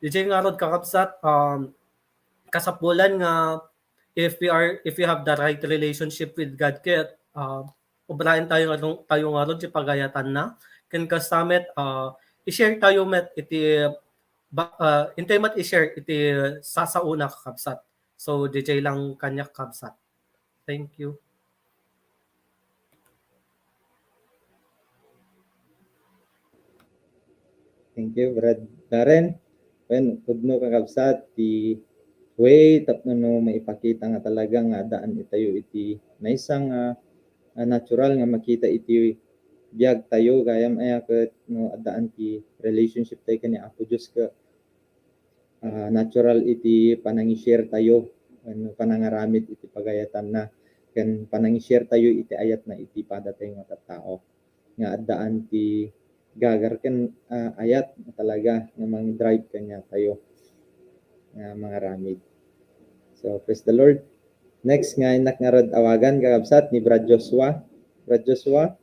Di jay ngarud, kakabsat, um, kasapulan nga if we are, if we have the right relationship with God, ket, uh, ubraen tayo nga, tayo ngarud ti pagayatanna. Ken kasta met, uh, i-share tayo met iti, ba-, uh, intay met i-share iti sasaona, kakabsat. So, di jay lang kaniak, kabsat. Thank you. Thank you, Brad Darren. Wen, pudno, kakabsat, ti way tapno no maipakita nga talaga nga addaan itayo iti maysa nga, ah, natural nga makita iti biag tayo, gayam aya ket no addaan ti relationship tayo ken ni Apo Dios ket, ah, natural iti panangi-share tayo, wenno panangaramid iti pagayatanna, ken panangi-share tayo iti ayatna iti padatayo nga tattao. Nga addaan ti gagar ken, ah, ayat nga talaga nga mang-drive kaniatayo nga mangaramid. So, praise the Lord. Next nga innak ngarud awagan, kakabsat, ni Brad Joshua. Brad Joshua?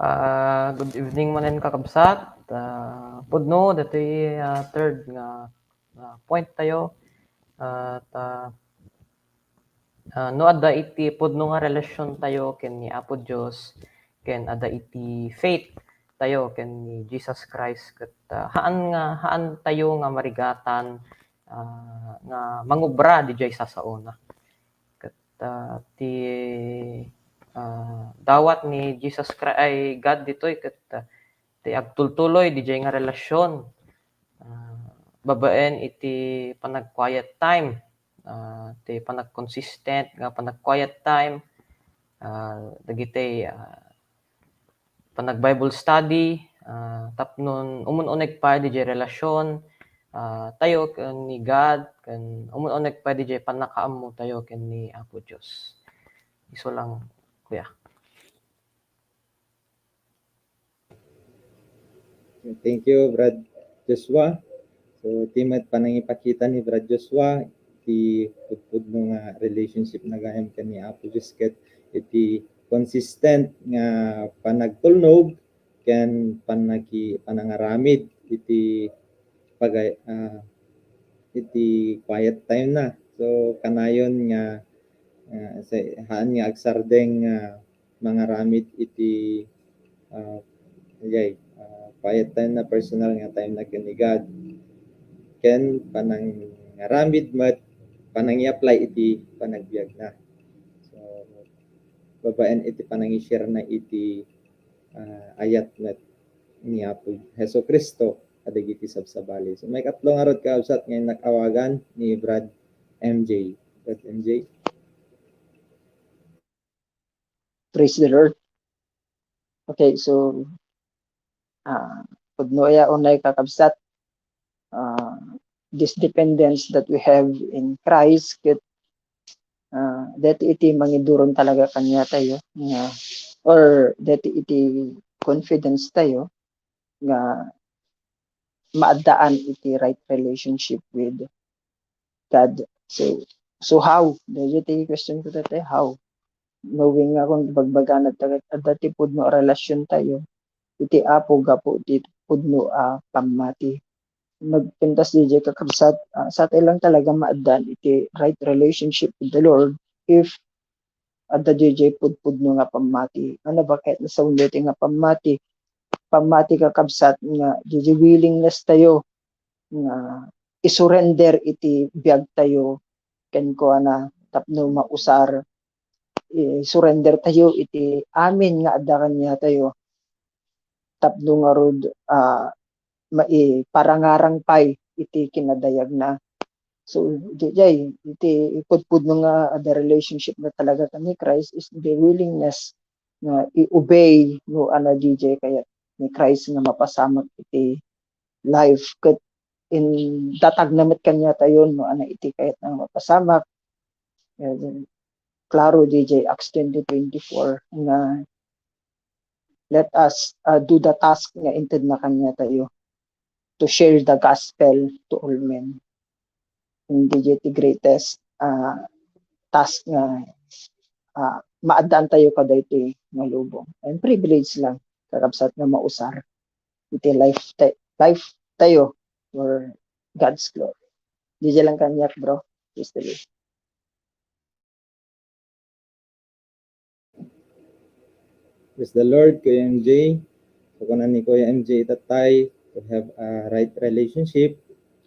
Ah, good evening manen, kakabsat. Ah, pudno, datoy, ah, third nga, ah, point tayo. Ah, ta, ah, no adda iti pudno nga relasyon tayo ken ni Apo Dios, ken adda iti faith tayo ken ni Jesus Christ, ket, ah, haan nga, haan tayo nga marigatan, ah, nga mangubra didiay sasaona. Ket, ah, ti, ah, dawat ni Jesus Christ, ay, God ditoy ket, ah, ti agtultuloy didiay nga relasyon, ah, babaen iti panag-quiet time, ah, ti panag-consistent nga panag-quiet time, ah, dagiti, ah, panag-Bible study, ah, tapno umun-uneg pay didiay relasyon, ah, tayo ken ni God, ken umun-uneg pay didiay pannakaammo tayo ken ni Apo Dios. Isu lang, kuya. Thank you, Brad Joshua. So, ti met panangipakita ni Brad Joshua, ti pudpudno nga relationship na gayam ken ni Apo Dios ket iti consistent nga panagtulnog ken panaki-, panangaramid iti pagay-, ah, iti quiet time na. So, kanayon nga, ah, sa-, haan nga agsardeng nga mangaramid iti, ah, jay, ah, quiet time na, personal nga time na ken ni God. Ken panangaramid met panangi-apply iti panagbiagna. So, babaen iti panangi-share na iti, ah, ayat met ni Apo Jesu Cristo kadagiti sabsabali. So, maikatlo ngarud, kakabsat, nga innak awagan ni Brad M J. Brad M J. Praise the Lord. Okay, so, ah, pudno aya unay, kakabsat, ah, this dependence that we have in Christ, ket, ah, daytoy iti mangiduron talaga kaniatayo nga, or daytoy iti confidence tayo nga maaddaan iti right relationship with God. So, so how? Daytoy ti question ko daytoy, how? Knowing nga kung ibagbagana ta ket adda ti pudno a relasyon tayo iti Apo gapu iti pudno a pammati. Nagpintas daydiay, kakabsat, ah, sa tayo lang talaga maaddaan iti right relationship with the Lord if adda daydiay pudpudno nga pammati. Ano ba ket nasawen daytoy nga pammati? Pammati, kakabsat, nga daydiay willingness tayo nga isurrender iti biag tayo kenkuana tapno mausar. Isurrender tayo iti amin nga adda kaniatayo tapno ngarud, ah, maiparangarang pay iti kinadayagna. So, daydiay, iti ipudpudno nga adda relationship na talaga ken ni Christ is the willingness nga i-obey no ano daydiay kayat ni Christ nga mapasamak iti life. Ket indatagna met kaniatayo no ano iti kayatna nga mapasamak. Eh, klaro daydiay Acts twenty twenty-four nga, "Let us, uh, do the task nga intedna kaniatayo, to share the gospel to all men." Daydiay ti greatest, uh, task nga, uh, maaddaan tayo kadaytoy nga lubong. And privilege lang, kakabsat, nga mausar iti life ta-, life tayo for God's glory. Daydiay lang kaniak, bro. Praise the Lord. Praise the Lord, Kuya M J. So, kuna ni Kuya M J, tatay, to have a right relationship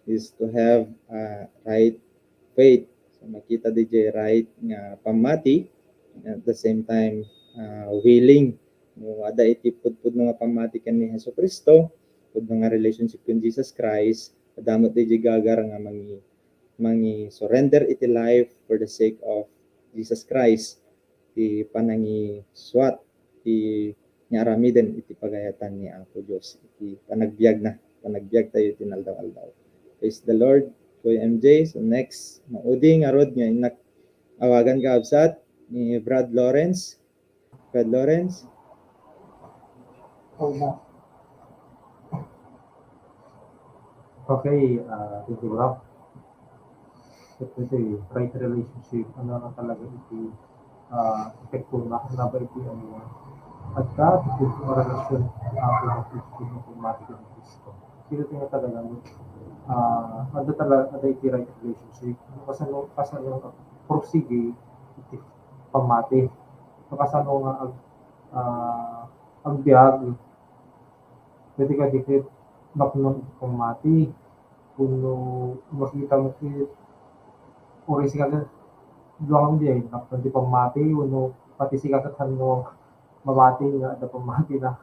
is to have a right faith. So, makita daydiay right nga pammati, at the same time, ah, willing. No, adda iti pudpudno nga pammati ken ni Jesu Cristo, pudno nga relationship ken Jesus Christ, adda met daydiay gagar nga mangi-, mangi-surrender iti life for the sake of Jesus Christ. Ti panangisuat ti nga aramiden iti pagayatan ni Apo Dios iti panagbiagna, panagbiag tayo iti inaldaw-aldaw. Praise the Lord, Kuya M J. So next, maudi ngarud nga innak awagan, kakabsat, ni Brad Lawrence. Brad Lawrence. Okay, ah, thank you, Rob. Iti right relationship, ano na talaga iti, ah, epektona, ano ba iti, ano, adda ti relasyon, ah, iti pamati ken ni Cristo. Iti nga talaga, ah, adda talaga, adda iti right relationship. Ano, kasano, kasano nga prosige iti pammati? Kasano nga ag-, ah, agbiag? Daytoy kadi ket napnon iti pammati. Wenno makita mo ket uray sika ket duakan diay napnon ti pammati, wenno pati sika ket hanno mamati nga adda pammatina.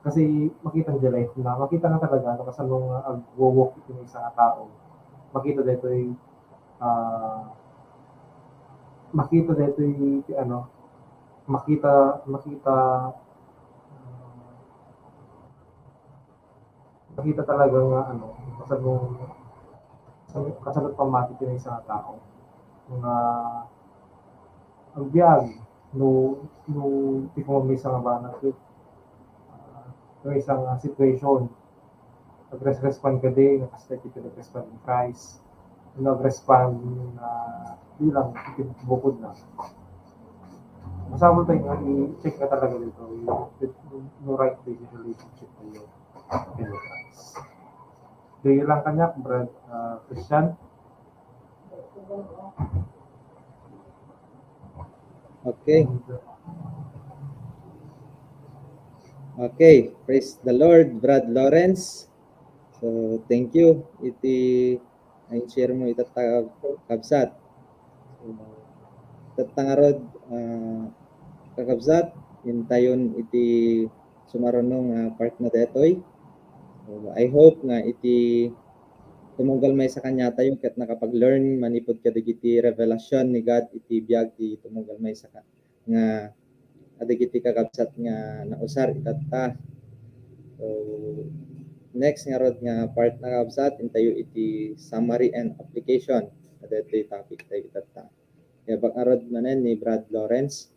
Kasi makita diay life na, makita na talaga no kasano nga agwo-walk iti maysa nga tao. Makita daytoy, ah, makita daytoy ti ano, makita, makita, makita talaga nga ano, kasano, kasano, kasano pammati ti maysa nga tao nga agbiag no, no ti pammaysa nga banag, ah, maysa nga situation. Nagres-, respond kadi nga kasta ti pinag-respond ni Christ. Nagres-, respond, ah, bilang iti bukodna. Masapul tayo nga i-check nga talaga dito, yung, yung right relationship tayo. Daytoy lang kaniak, Brad, ah, Christian. Okay. Okay, praise the Lord, Brad Lawrence. So, thank you iti I-share mo itatta, kabsat. So, itatta ngarud, ah, kakabsat, intayon iti sumaruno nga part na detoy. So, I hope nga iti tumunggal maysa kaniatayo ket nakapag-learn manipud kadagiti revelasyon ni God iti biag ti tumunggal maysa ka-, nga kadagiti kakabsat nga nausar itatta. So, next ngarud nga part na, kabsat, intayo iti summary and application. Adda itoy topic tayo itatta. Yabak ngarud manen ni Brad Lawrence.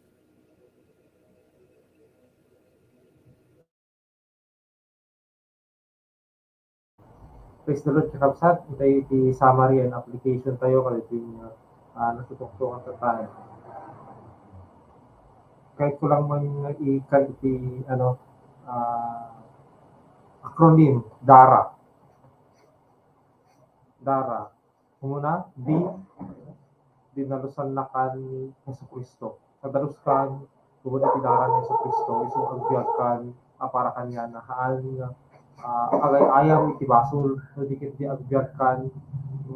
Praise the Lord, kakabsat. Itay iti summary and application tayo kadagiti, ah, natutuktukan tayo. Kahit ko lang man ikan iti, ano, ah, acronym, DARA. DARA. Umuna, di, dinalusannakan ni Jesu-Cristo. Nadalus kan, iti dara ni Jesu-Cristo, isu agbiagkan, a para kaniana, haan nga, ah, agay-ayam iti basol, no di ket di agbiagkan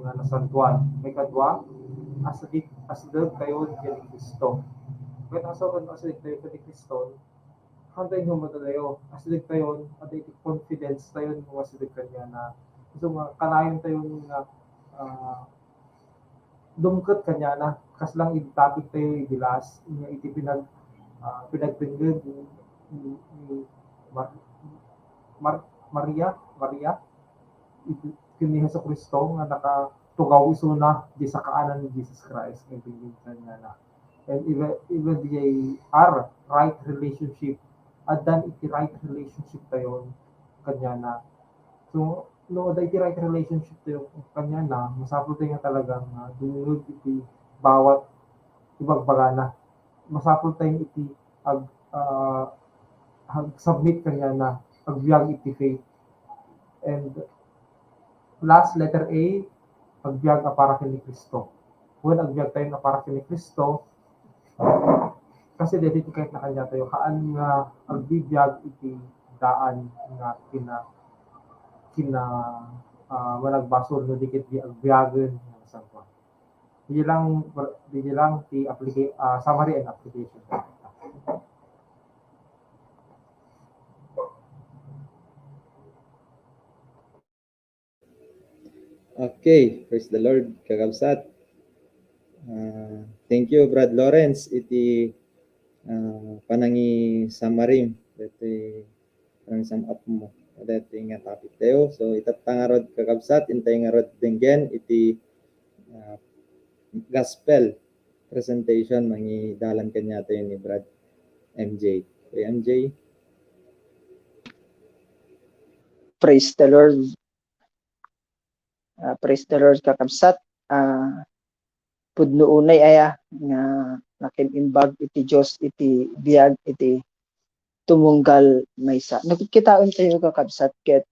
nga nasantoan. Maikadua, asideg, asideg tayo ken ni Cristo. Ket asideg tayo ken ni Cristo, hantay nga madadayo, asideg tayo, adda iti confidence tayo nga asideg kaniana. So, nga kanayon tayo nga, ah, dumngeg kaniana, kas lang iti topic tayo iti last, nga iti pinag-, ah, pinagtengngeg ni, ni, ni Mar-, Mar-, Maria, Maria, iti, ken ni Jesu-Cristo nga nakatugaw isuna iti sakaanan ni Jesus Christ nga agtengngeg kaniana. And even, even they are right relationship, addan iti right relationship tayo kaniana. So, no, adda iti right relationship tayo kaniana, masapul tayo nga talagang, ah, dumngeg iti bawat ibagbagana. Masapul tayo iti ag-, ah, ag-submit kaniana, agbiag iti faith. And last, letter A, agbiag a para ken ni Cristo. Wen agbiag tayo a para ken ni Cristo, kasi daytoy ti kayatna kaniatayo, haan nga agbibiag iti daan nga kina-, kina-, ah, managbasol no di ket di agbiagen nga nasantoan. Daydiay lang, daydiay lang ti applica-, ah, summary and application. Okay, praise the Lord, kakabsat. Ah, thank you, Brad Lawrence, iti, ah, panangi-summary, iti panangi-sum up mo. Daytoy nga topic tayo. So, itatta ngarud, kakabsat, intay ngarud denggen iti, ah, gospel presentation, mangidalan kaniatayo ni Brad M J. Kuya M J. Praise the Lord. Ah, praise the Lord, kakabsat. Ah, pudno unay aya nga nakim-imbag iti Dios iti biag iti tumunggal maysa. Nakikitaentayo, kakabsat, ket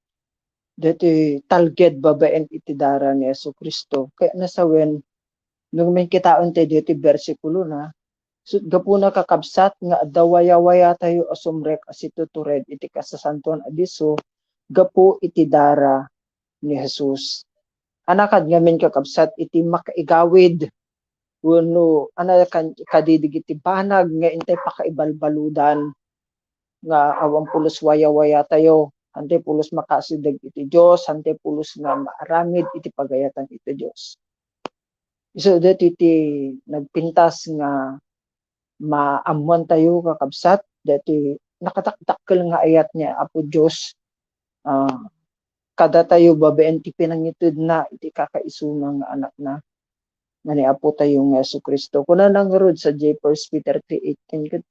daytoy talged babaen iti dara ni Jesu-Cristo. Kayatna sawen, no makitaentayo daytoy bersikulo na, so, gapuna, kakabsat, nga adda wayawayatayo a sumrek a situtured iti kasasantoan a Dios gapu iti dara ni Jesus. Ania kad ngamin, kakabsat, iti makaigawid wenno ania kan-, kadi dagiti banag nga intay pakaibalbaludan nga awan pulos wayawayatayo, hantay pulos makaasideg iti Dios, hantay pulos nga maaramid iti pagayatan iti Dios. Isu daytoy ti nagpintas nga maammoantayo, kakabsat, daytoy nakatakdakkel nga ayat ni Apo Dios, ah, kadatayo babaen ti pinangitedna iti kakaisuna nga Anakna, nga ni Apotayo nga Jesu-Cristo. Kunana ngarud sadiay First Peter three eighteen, ket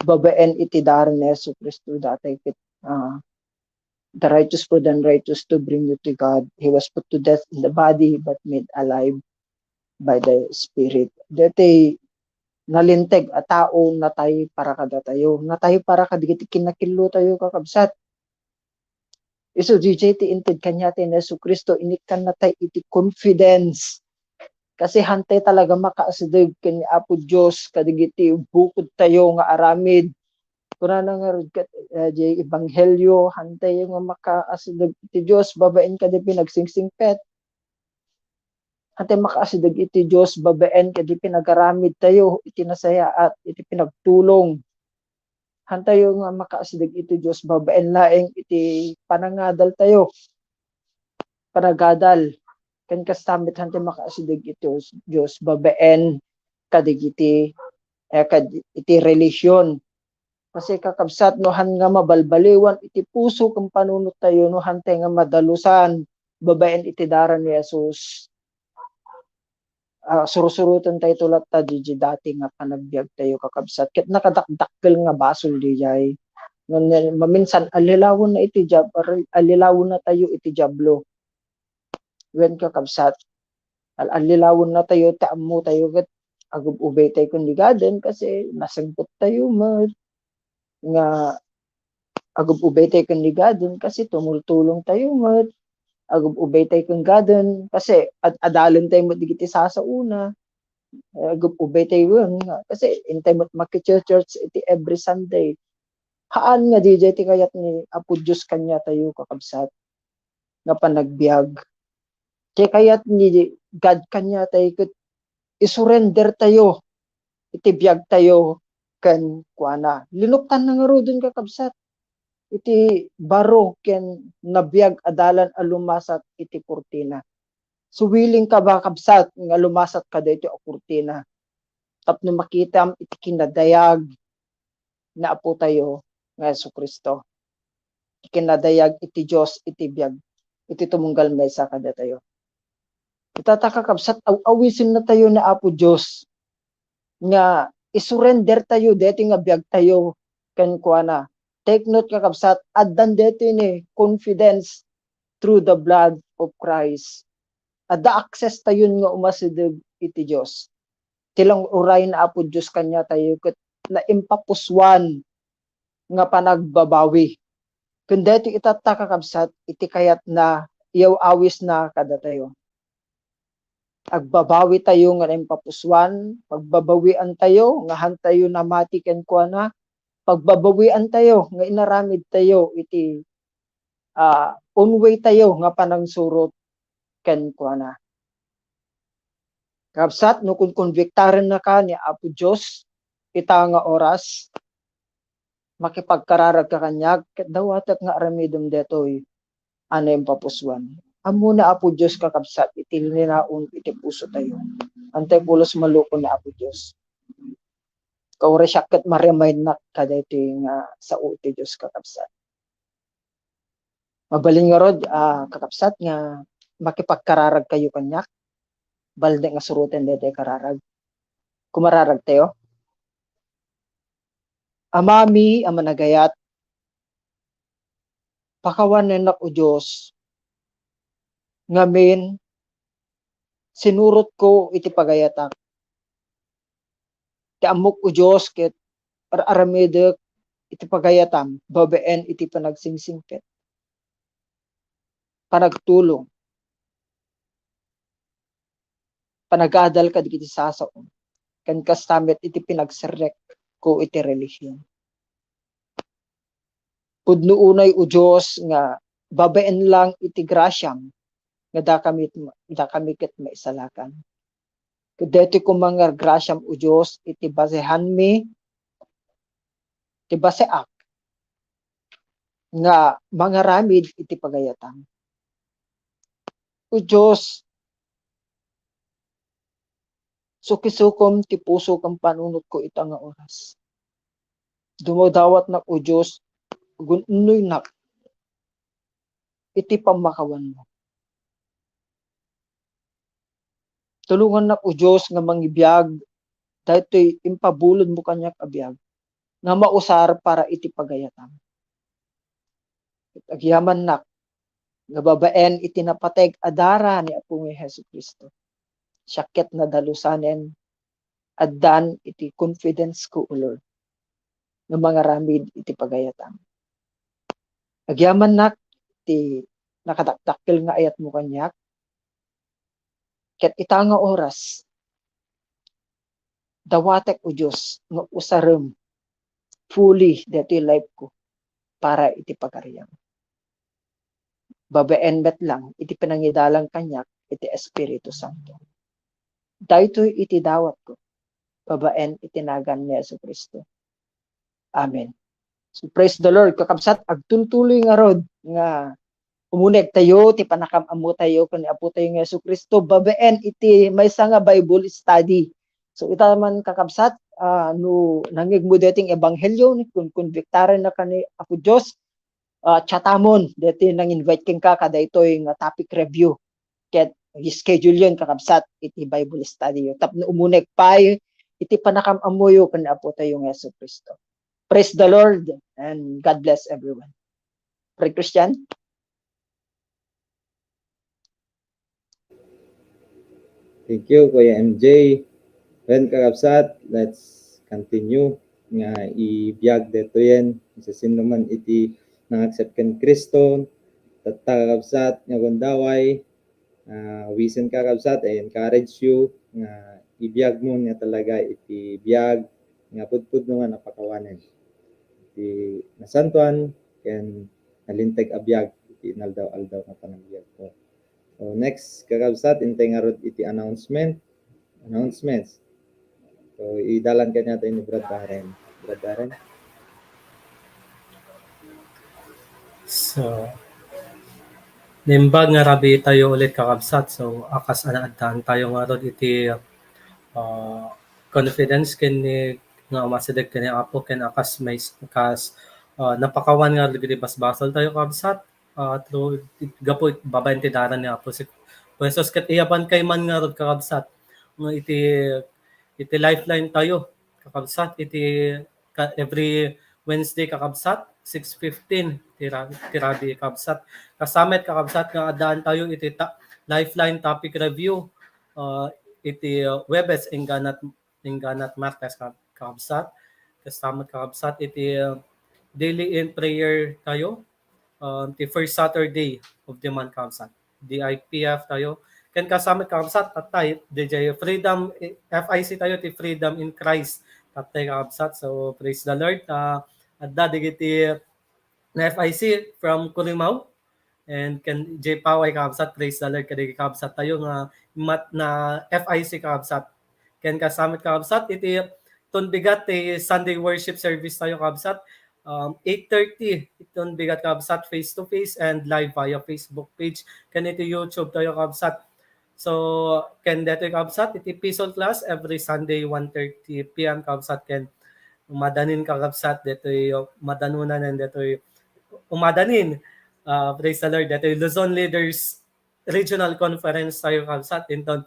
babaen iti dara ni Jesu-Cristo, datayo ket, ah, the righteous for the unrighteous to bring you to God. He was put to death in the body, but made alive by the Spirit. Daytoy nalinteg a tao natay para kadatayo. Natay para kadagiti kinakillotayo, kakabsat. Isu daydiay ti inted kaniatayo ni Jesu-Cristo, inikkan natay iti confidence. Kasi hantay talaga makaasideg ken ni Apo Dios kadagiti bukodtayo nga aramid. Kunana ngarud ket, ah, diay ebanghelio, hantay nga makaasideg iti Dios babaen kadi pinagsingsingsingpet. Hantay makaasideg iti Dios babaen kadi pinagaramid tayo iti nasayaat, iti pinagtulong. Hantayo nga makaasideg iti Dios babaen laeng iti panangadal tayo. Panagadal. Ken kasta met hantay makaasideg iti Dios babaen kadagiti, eh, kad-, iti relihion. Kasi kakabsat, no han nga mabalbaliwan iti puso ken panunot tayo, no hantay nga madalusan babaen iti dara ni Jesus, ah, sursuroten tayo latta di, di dati nga panagbiag tayo, kakabsat. Ket nakadakdakkel nga basol dijay. Ngem maminsan, allilawen na iti Diab-, allilawen na tayo iti Diablo. Wen, kakabsat, al-, allilawen na tayo, ta ammo tayo ket agub-ubay tayo ken ni Gaden kasi nasengpet tayo met nga agub-ubay tayo ken ni Gaden kasi tumultulong tayo met. Agub-ubay tayo ken Gaden kasi ad-, adalen tayo met digiti sasaona. Agub-ubay tayo wen nga kasi intay met makichurch iti every Sunday. Haan nga dijay ti kayat ni Apo Dios kaniatayo, kakabsat, nga panagbiag. Ti kayat ni God kaniatayo ket isurrender tayo iti biag tayo ken kuana. Linuktanna ngaruden, kakabsat, iti baro ken nabiag a dalan a lumasat iti kurtina. Suwilingka ba, kabsat, nga lumasat kadaytoy a kurtina tapno makitam iti kinadayag ni Apo tayo nga Jesu-Cristo? Iti kinadayag iti Dios iti biag, iti tumunggal maysa kadatayo. Ita ta, kakabsat, aw-awisenna tayo ni Apo Dios nga isurrender tayo deti nga biag tayo kenkuana. Take note, kakabsat, addan deti ni confidence through the blood of Christ. Adda access tayon nga umasideg iti Dios. Ti lang uray ni Apo Dios kaniatayo ket naimpapusuan nga panagbabawi. Ken daytoy itatta, kakabsat, iti kayatna, iyaw-awisna kadatayo. Agbabawi tayo nga naimpapusuan, pagbabawian tayo nga han tayo namati kenkuana, pagbabawian tayo nga inaramid tayo iti, ah, unway tayo nga panangsurot kenkuana. Kabsat, no kunkonbiktarennaka ni Apo Dios ita nga oras, makipagkararagka kaniak, ket dawatek nga aramidem daytoy a naimpapusuan. Ammona Apo Dios, kakabsat, iti linaon iti puso tayo. Antay pulos malukon ni Apo Dios. Kauresiak ket ma-remindnak kadaytoy nga sao ti Dios, kakabsat. Mabalin ngarud, ah, kakabsat, nga makipagkararag kayo kaniak. Balde nga suroten daytoy kararag. Kumararag tayo. Amami a managayat, pakawanennak, O Dios, ngamin, sinurotko iti pagayatak. Ti ammok, O Dios, ket ar-aramidek iti pagayatam babaen iti panagsingsingpet, panagtulong, panagadal kadagiti sasaom, ken kasta met iti pinagserrekko iti relihion. Pudno unay, O Dios, nga babaen lang iti grasiam nga dakami, dakami ket maisalakan. Ket daytoy koma nga grasiam, O Dios, iti basehanmi, ti baseak nga mangaramid iti pagayatam. O Dios, sukisukom ti puso ken panunotko ita nga oras. Dumadawatnak, O Dios, gun-, unnoynak iti pammakawanmo. Tulongannak, O Dios, nga mangibiag daytoy impabulodmo kaniak a biag nga mausar para iti pagayatam. Ket agyamannak nga babaen iti napateg a dara ni Apo nga Jesu-Cristo, siak ket nadalusanen, addan iti confidence ko, O Lord, nga mangaramid iti pagayatam. Agyamannak ti nakadakdakkel nga ayatmo kaniak, ket ita nga oras, dawatek, O Dios, nga usarem fully daytoy life ko para iti pagariam. Babaen met lang iti pinangidalan kaniak iti Espiritu Santo. daytoy iti dawatko babaen iti nagan ni Jesu-Cristo. Amen. So, praise the Lord, kakabsat, agtultuloy ngarud nga umuneg tayo ti panakam-ammo tayo ken ni Apo tayo nga Jesu-Cristo babaen iti maysa nga Bible study. So, ita man, kakabsat, ah, no nangngegmo daytoy ebanghelio, ni kun konbiktarenka ni Apo Dios, ah, chatamon daytoy nang-invite kenka kadaytoy nga topic review. Ket i-schedule yon, kakabsat, iti Bible study yo tapno umuneg pay iti panakam-ammoyo ken ni Apo tayo nga Jesu-Cristo. Praise the Lord and God bless everyone. Pray, Christian. Thank you, Kuya M J. Well, kakabsat, let's continue nga ibiag detoyen. Sino man iti nang-accept ken Cristo, tatta, kakabsat, nga gundaway, ah, wisen, kakabsat, I encourage you nga ibiag mo nga talaga iti biag nga pudpudno nga napakawanen. Iti nasantoan ken nalinteg a biag iti inaldaw-aldaw nga panagbiag ko. So, next, kakabsat, intay ngarud iti announcement. Announcements. So, idalan kaniatayo ni Brad Darren. Brad Darren? So, naimbag nga rabii tayo ulit, kakabsat. So, a kas a naaddaan tayo ngarud iti, ah, confidence ken ni, nga umasideg ken ni Apo ken a kas may, kas, ah, napakawan ngarud iti basbasol tayo, kakabsat. Ah, through, gapu it-, babaen ti dalan ni Apo si Jesus, ket iyaban kay man ngarud, kakabsat, nga iti, iti lifeline tayo, kakabsat, iti ka-, every Wednesday, kakabsat, six fifteen, ti ra-, ti rabii, kakabsat. Kasta met, kakabsat, nga addaan tayo iti ta-, lifeline topic review, ah, iti, ah, Huwebes, inggana, inggana Martes, ka-, kakabsat. Kasta met, kakabsat, iti, ah, daily in prayer tayo, ah, ti first Saturday of the month, kakabsat. D I P F tayo. Ken kasta met, kakabsat, tattay, D J Freedom, eh, F I C tayo, ti Freedom in Christ. Tattay, kakabsat. So, praise the Lord. Ah, adda digiti na F I C from Corimao. And ken J Paway, kakabsat, praise the Lord, kadagiti kakabsat tayo nga mat-, na F I C, kakabsat. Ken kasta met, kakabsat, iti ton bigat ti Sunday worship service tayo, kakabsat. Um, eight thirty, ton bigat, kakabsat, face to face and live via Facebook page. Ken iti YouTube tayo, kakabsat. So, ken detoy, kakabsat, iti P SOL class every Sunday, one thirty P M, kakabsat, ken umadanin, kakabsat, detoy madanunan, and detoy umadanin, ah, praise the Lord, detoy Luzon Leaders Regional Conference tayo, kakabsat, inton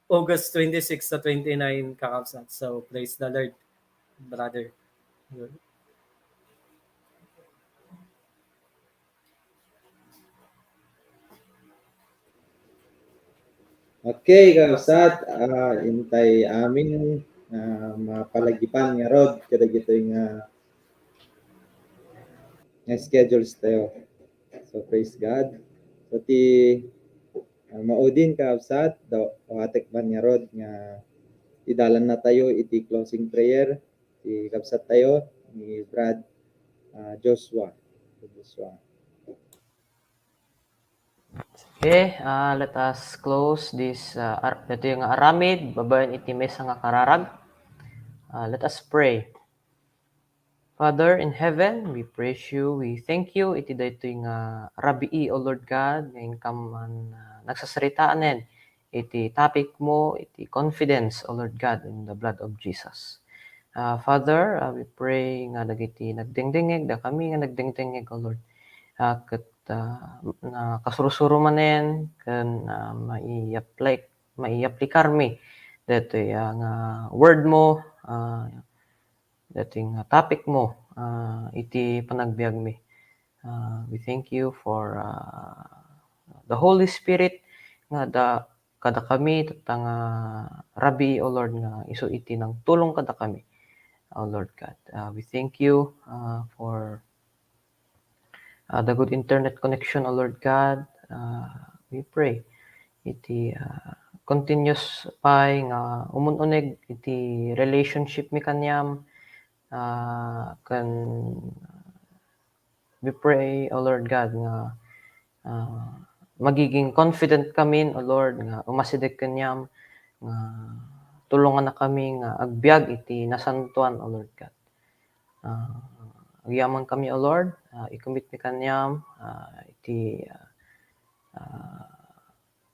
August twenty-six to twenty-nine, kakabsat. So, praise the Lord, brother. Okay, kakabsat, ah, intay amin, ah, mapalagipan ngarud kadagitoy nga, nga schedules tayo. So, praise God. So, ti, ah, maudin, kakabsat, daw-, awatek man ngarud nga idalan na tayo iti closing prayer. Ti kabsat tayo ni Brad, ah, Joshua. Joshua. Okay, ah, let us close this, ah, ar-, daytoy nga aramid babaen iti maysa nga kararag. Ah, let us pray. Father in heaven, we praise you, we thank you iti daytoy nga rabii, O Lord God, nga inkam man, ah, nagsasaritaen iti topic mo, iti confidence, O Lord God, in the blood of Jesus. Ah, Father, ah, we pray nga dagiti nagdengdengngeg, dakami nga nagdengdengngeg, O Lord, ah, ket, ah, nakasursuro manen ken, ah, maiapply-, maiapplikarmi daytoy, ah, nga word mo, ah, daytoy nga topic mo, ah, iti panagbiagmi. Ah, we thank you for, ah, the Holy Spirit nga adda kadakami, tatta nga rabii, O Lord, nga isu iti nangtulong kadakami, O Lord God. Ah, we thank you, ah, for, ah, the good internet connection, O Lord God. Ah, we pray iti, ah, continuous pay nga umun-uneg iti relationship mi kaniam, ah, ken we pray, O Lord God, nga, ah, magiging confident kami, O Lord, nga umasideg kaniam, nga tulongannakami nga agbiag iti nasantoan, O Lord God. Ah, agyamankami, O Lord, ah, i-commit mi kaniam, ah, iti, ah, ah,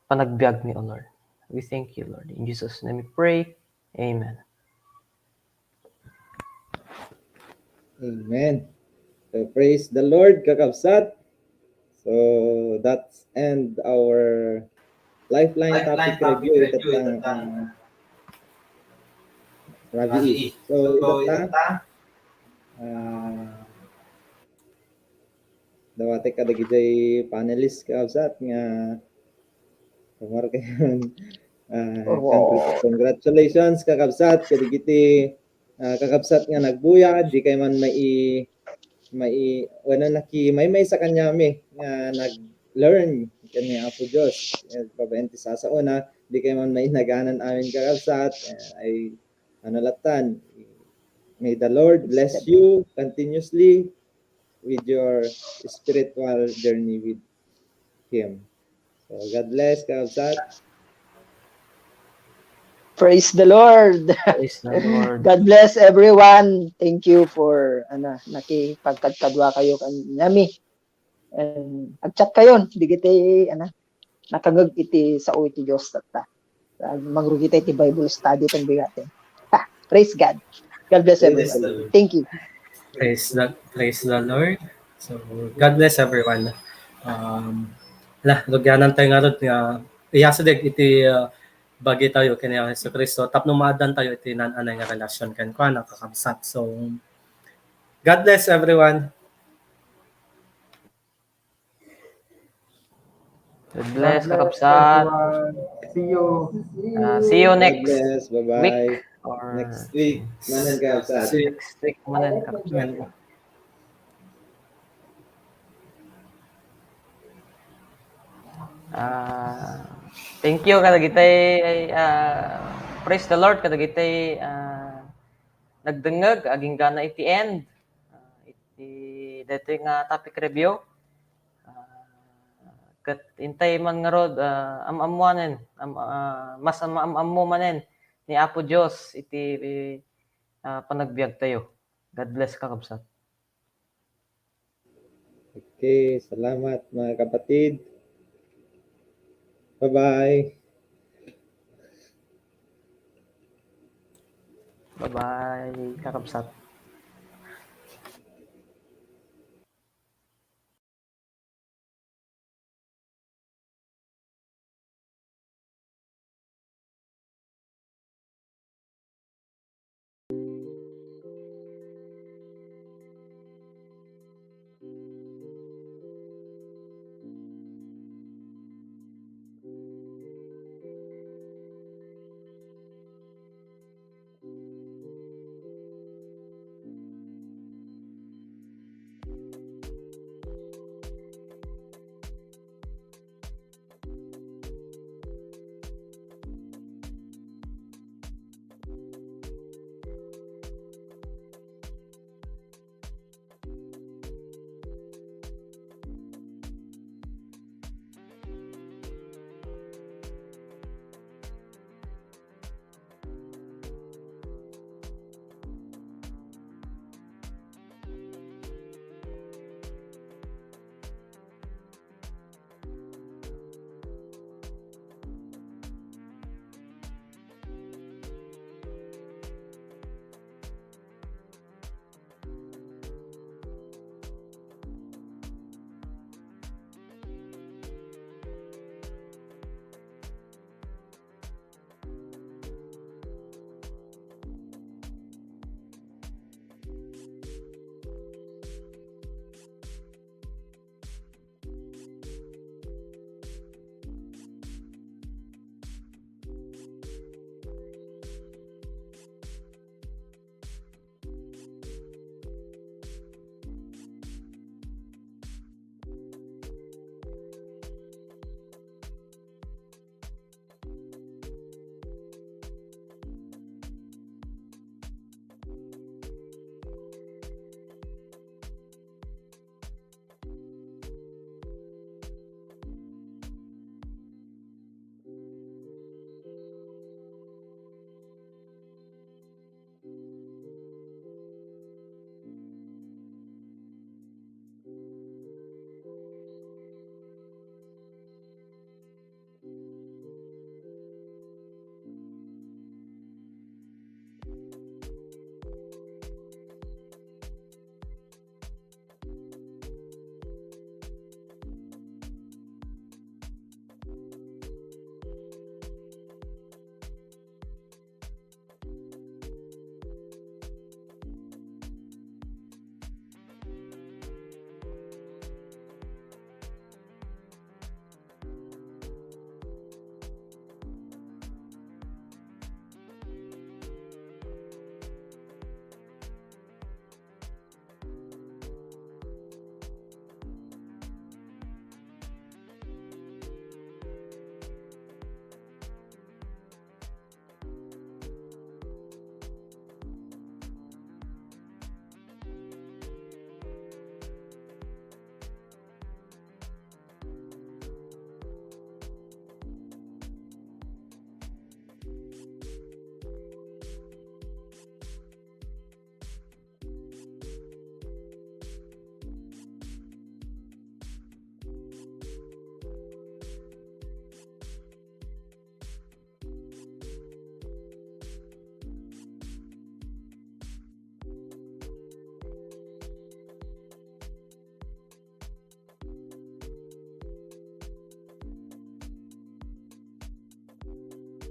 panagbiag mi, O Lord. We thank you, Lord. In Jesus' name we pray. Amen. Amen. So, praise the Lord, kakabsat. So, that's end our Lifeline topic review ita nga rabii. So, ita, ah, dawati kadagiti panelist, kakabsat, nga, ah, congratulations, kakabsat, kadagiti, ah, kakabsat nga nagbuya, dikayo man mai-, mai-, wenno naki-, maimaysa kaniami nga nag-learn ken ni Apo Dios. Eh, babaen ti sasaona, dikayo man mainaganan amin, kakabsat. Eh, ay, ano latan, may the Lord bless you continuously with your spiritual journey with Him. So, God bless, kakabsat. Praise the Lord. Praise the Lord. God bless everyone. Thank you for, ano, nakipagkadkadua kayo kaniami. And agchat kayo, digiti, ano, nakangeg iti sao iti Dios tatta. Mangrugita iti Bible study ken bigaten. Ah, praise God. God bless Praise everyone. the Lord. Thank you. Praise the, praise the Lord. So, God bless everyone. Um, la, rugianan tayo nga rod nga iyasideg iti, uh, bagi tayo ken ni Jesu Cristo tapno maaddan tayo iti naan-anay nga relasyon kenkuana, kakabsat. So, God bless everyone. God bless, kakabsat. See you. Ah, see you God next bless. Bye-bye. week or Next week. Manen, kakabsat. See you next week manen, kakabsat. Amen. Ah, thank you kadagitay, ah, praise the Lord kadagitay, ah, nagdengngeg agingga iti end, ah, iti daytoy nga topic review. Ah, ket intay man ngarud, ah, am-ammoanen, am-, ah, mas am-, am-ammo manen ni Apo Dios iti, ah, panagbiag tayo. God bless, kakabsat. Okay, salamat, mga kapatid. Bye-bye. Bye-bye, kakabsat.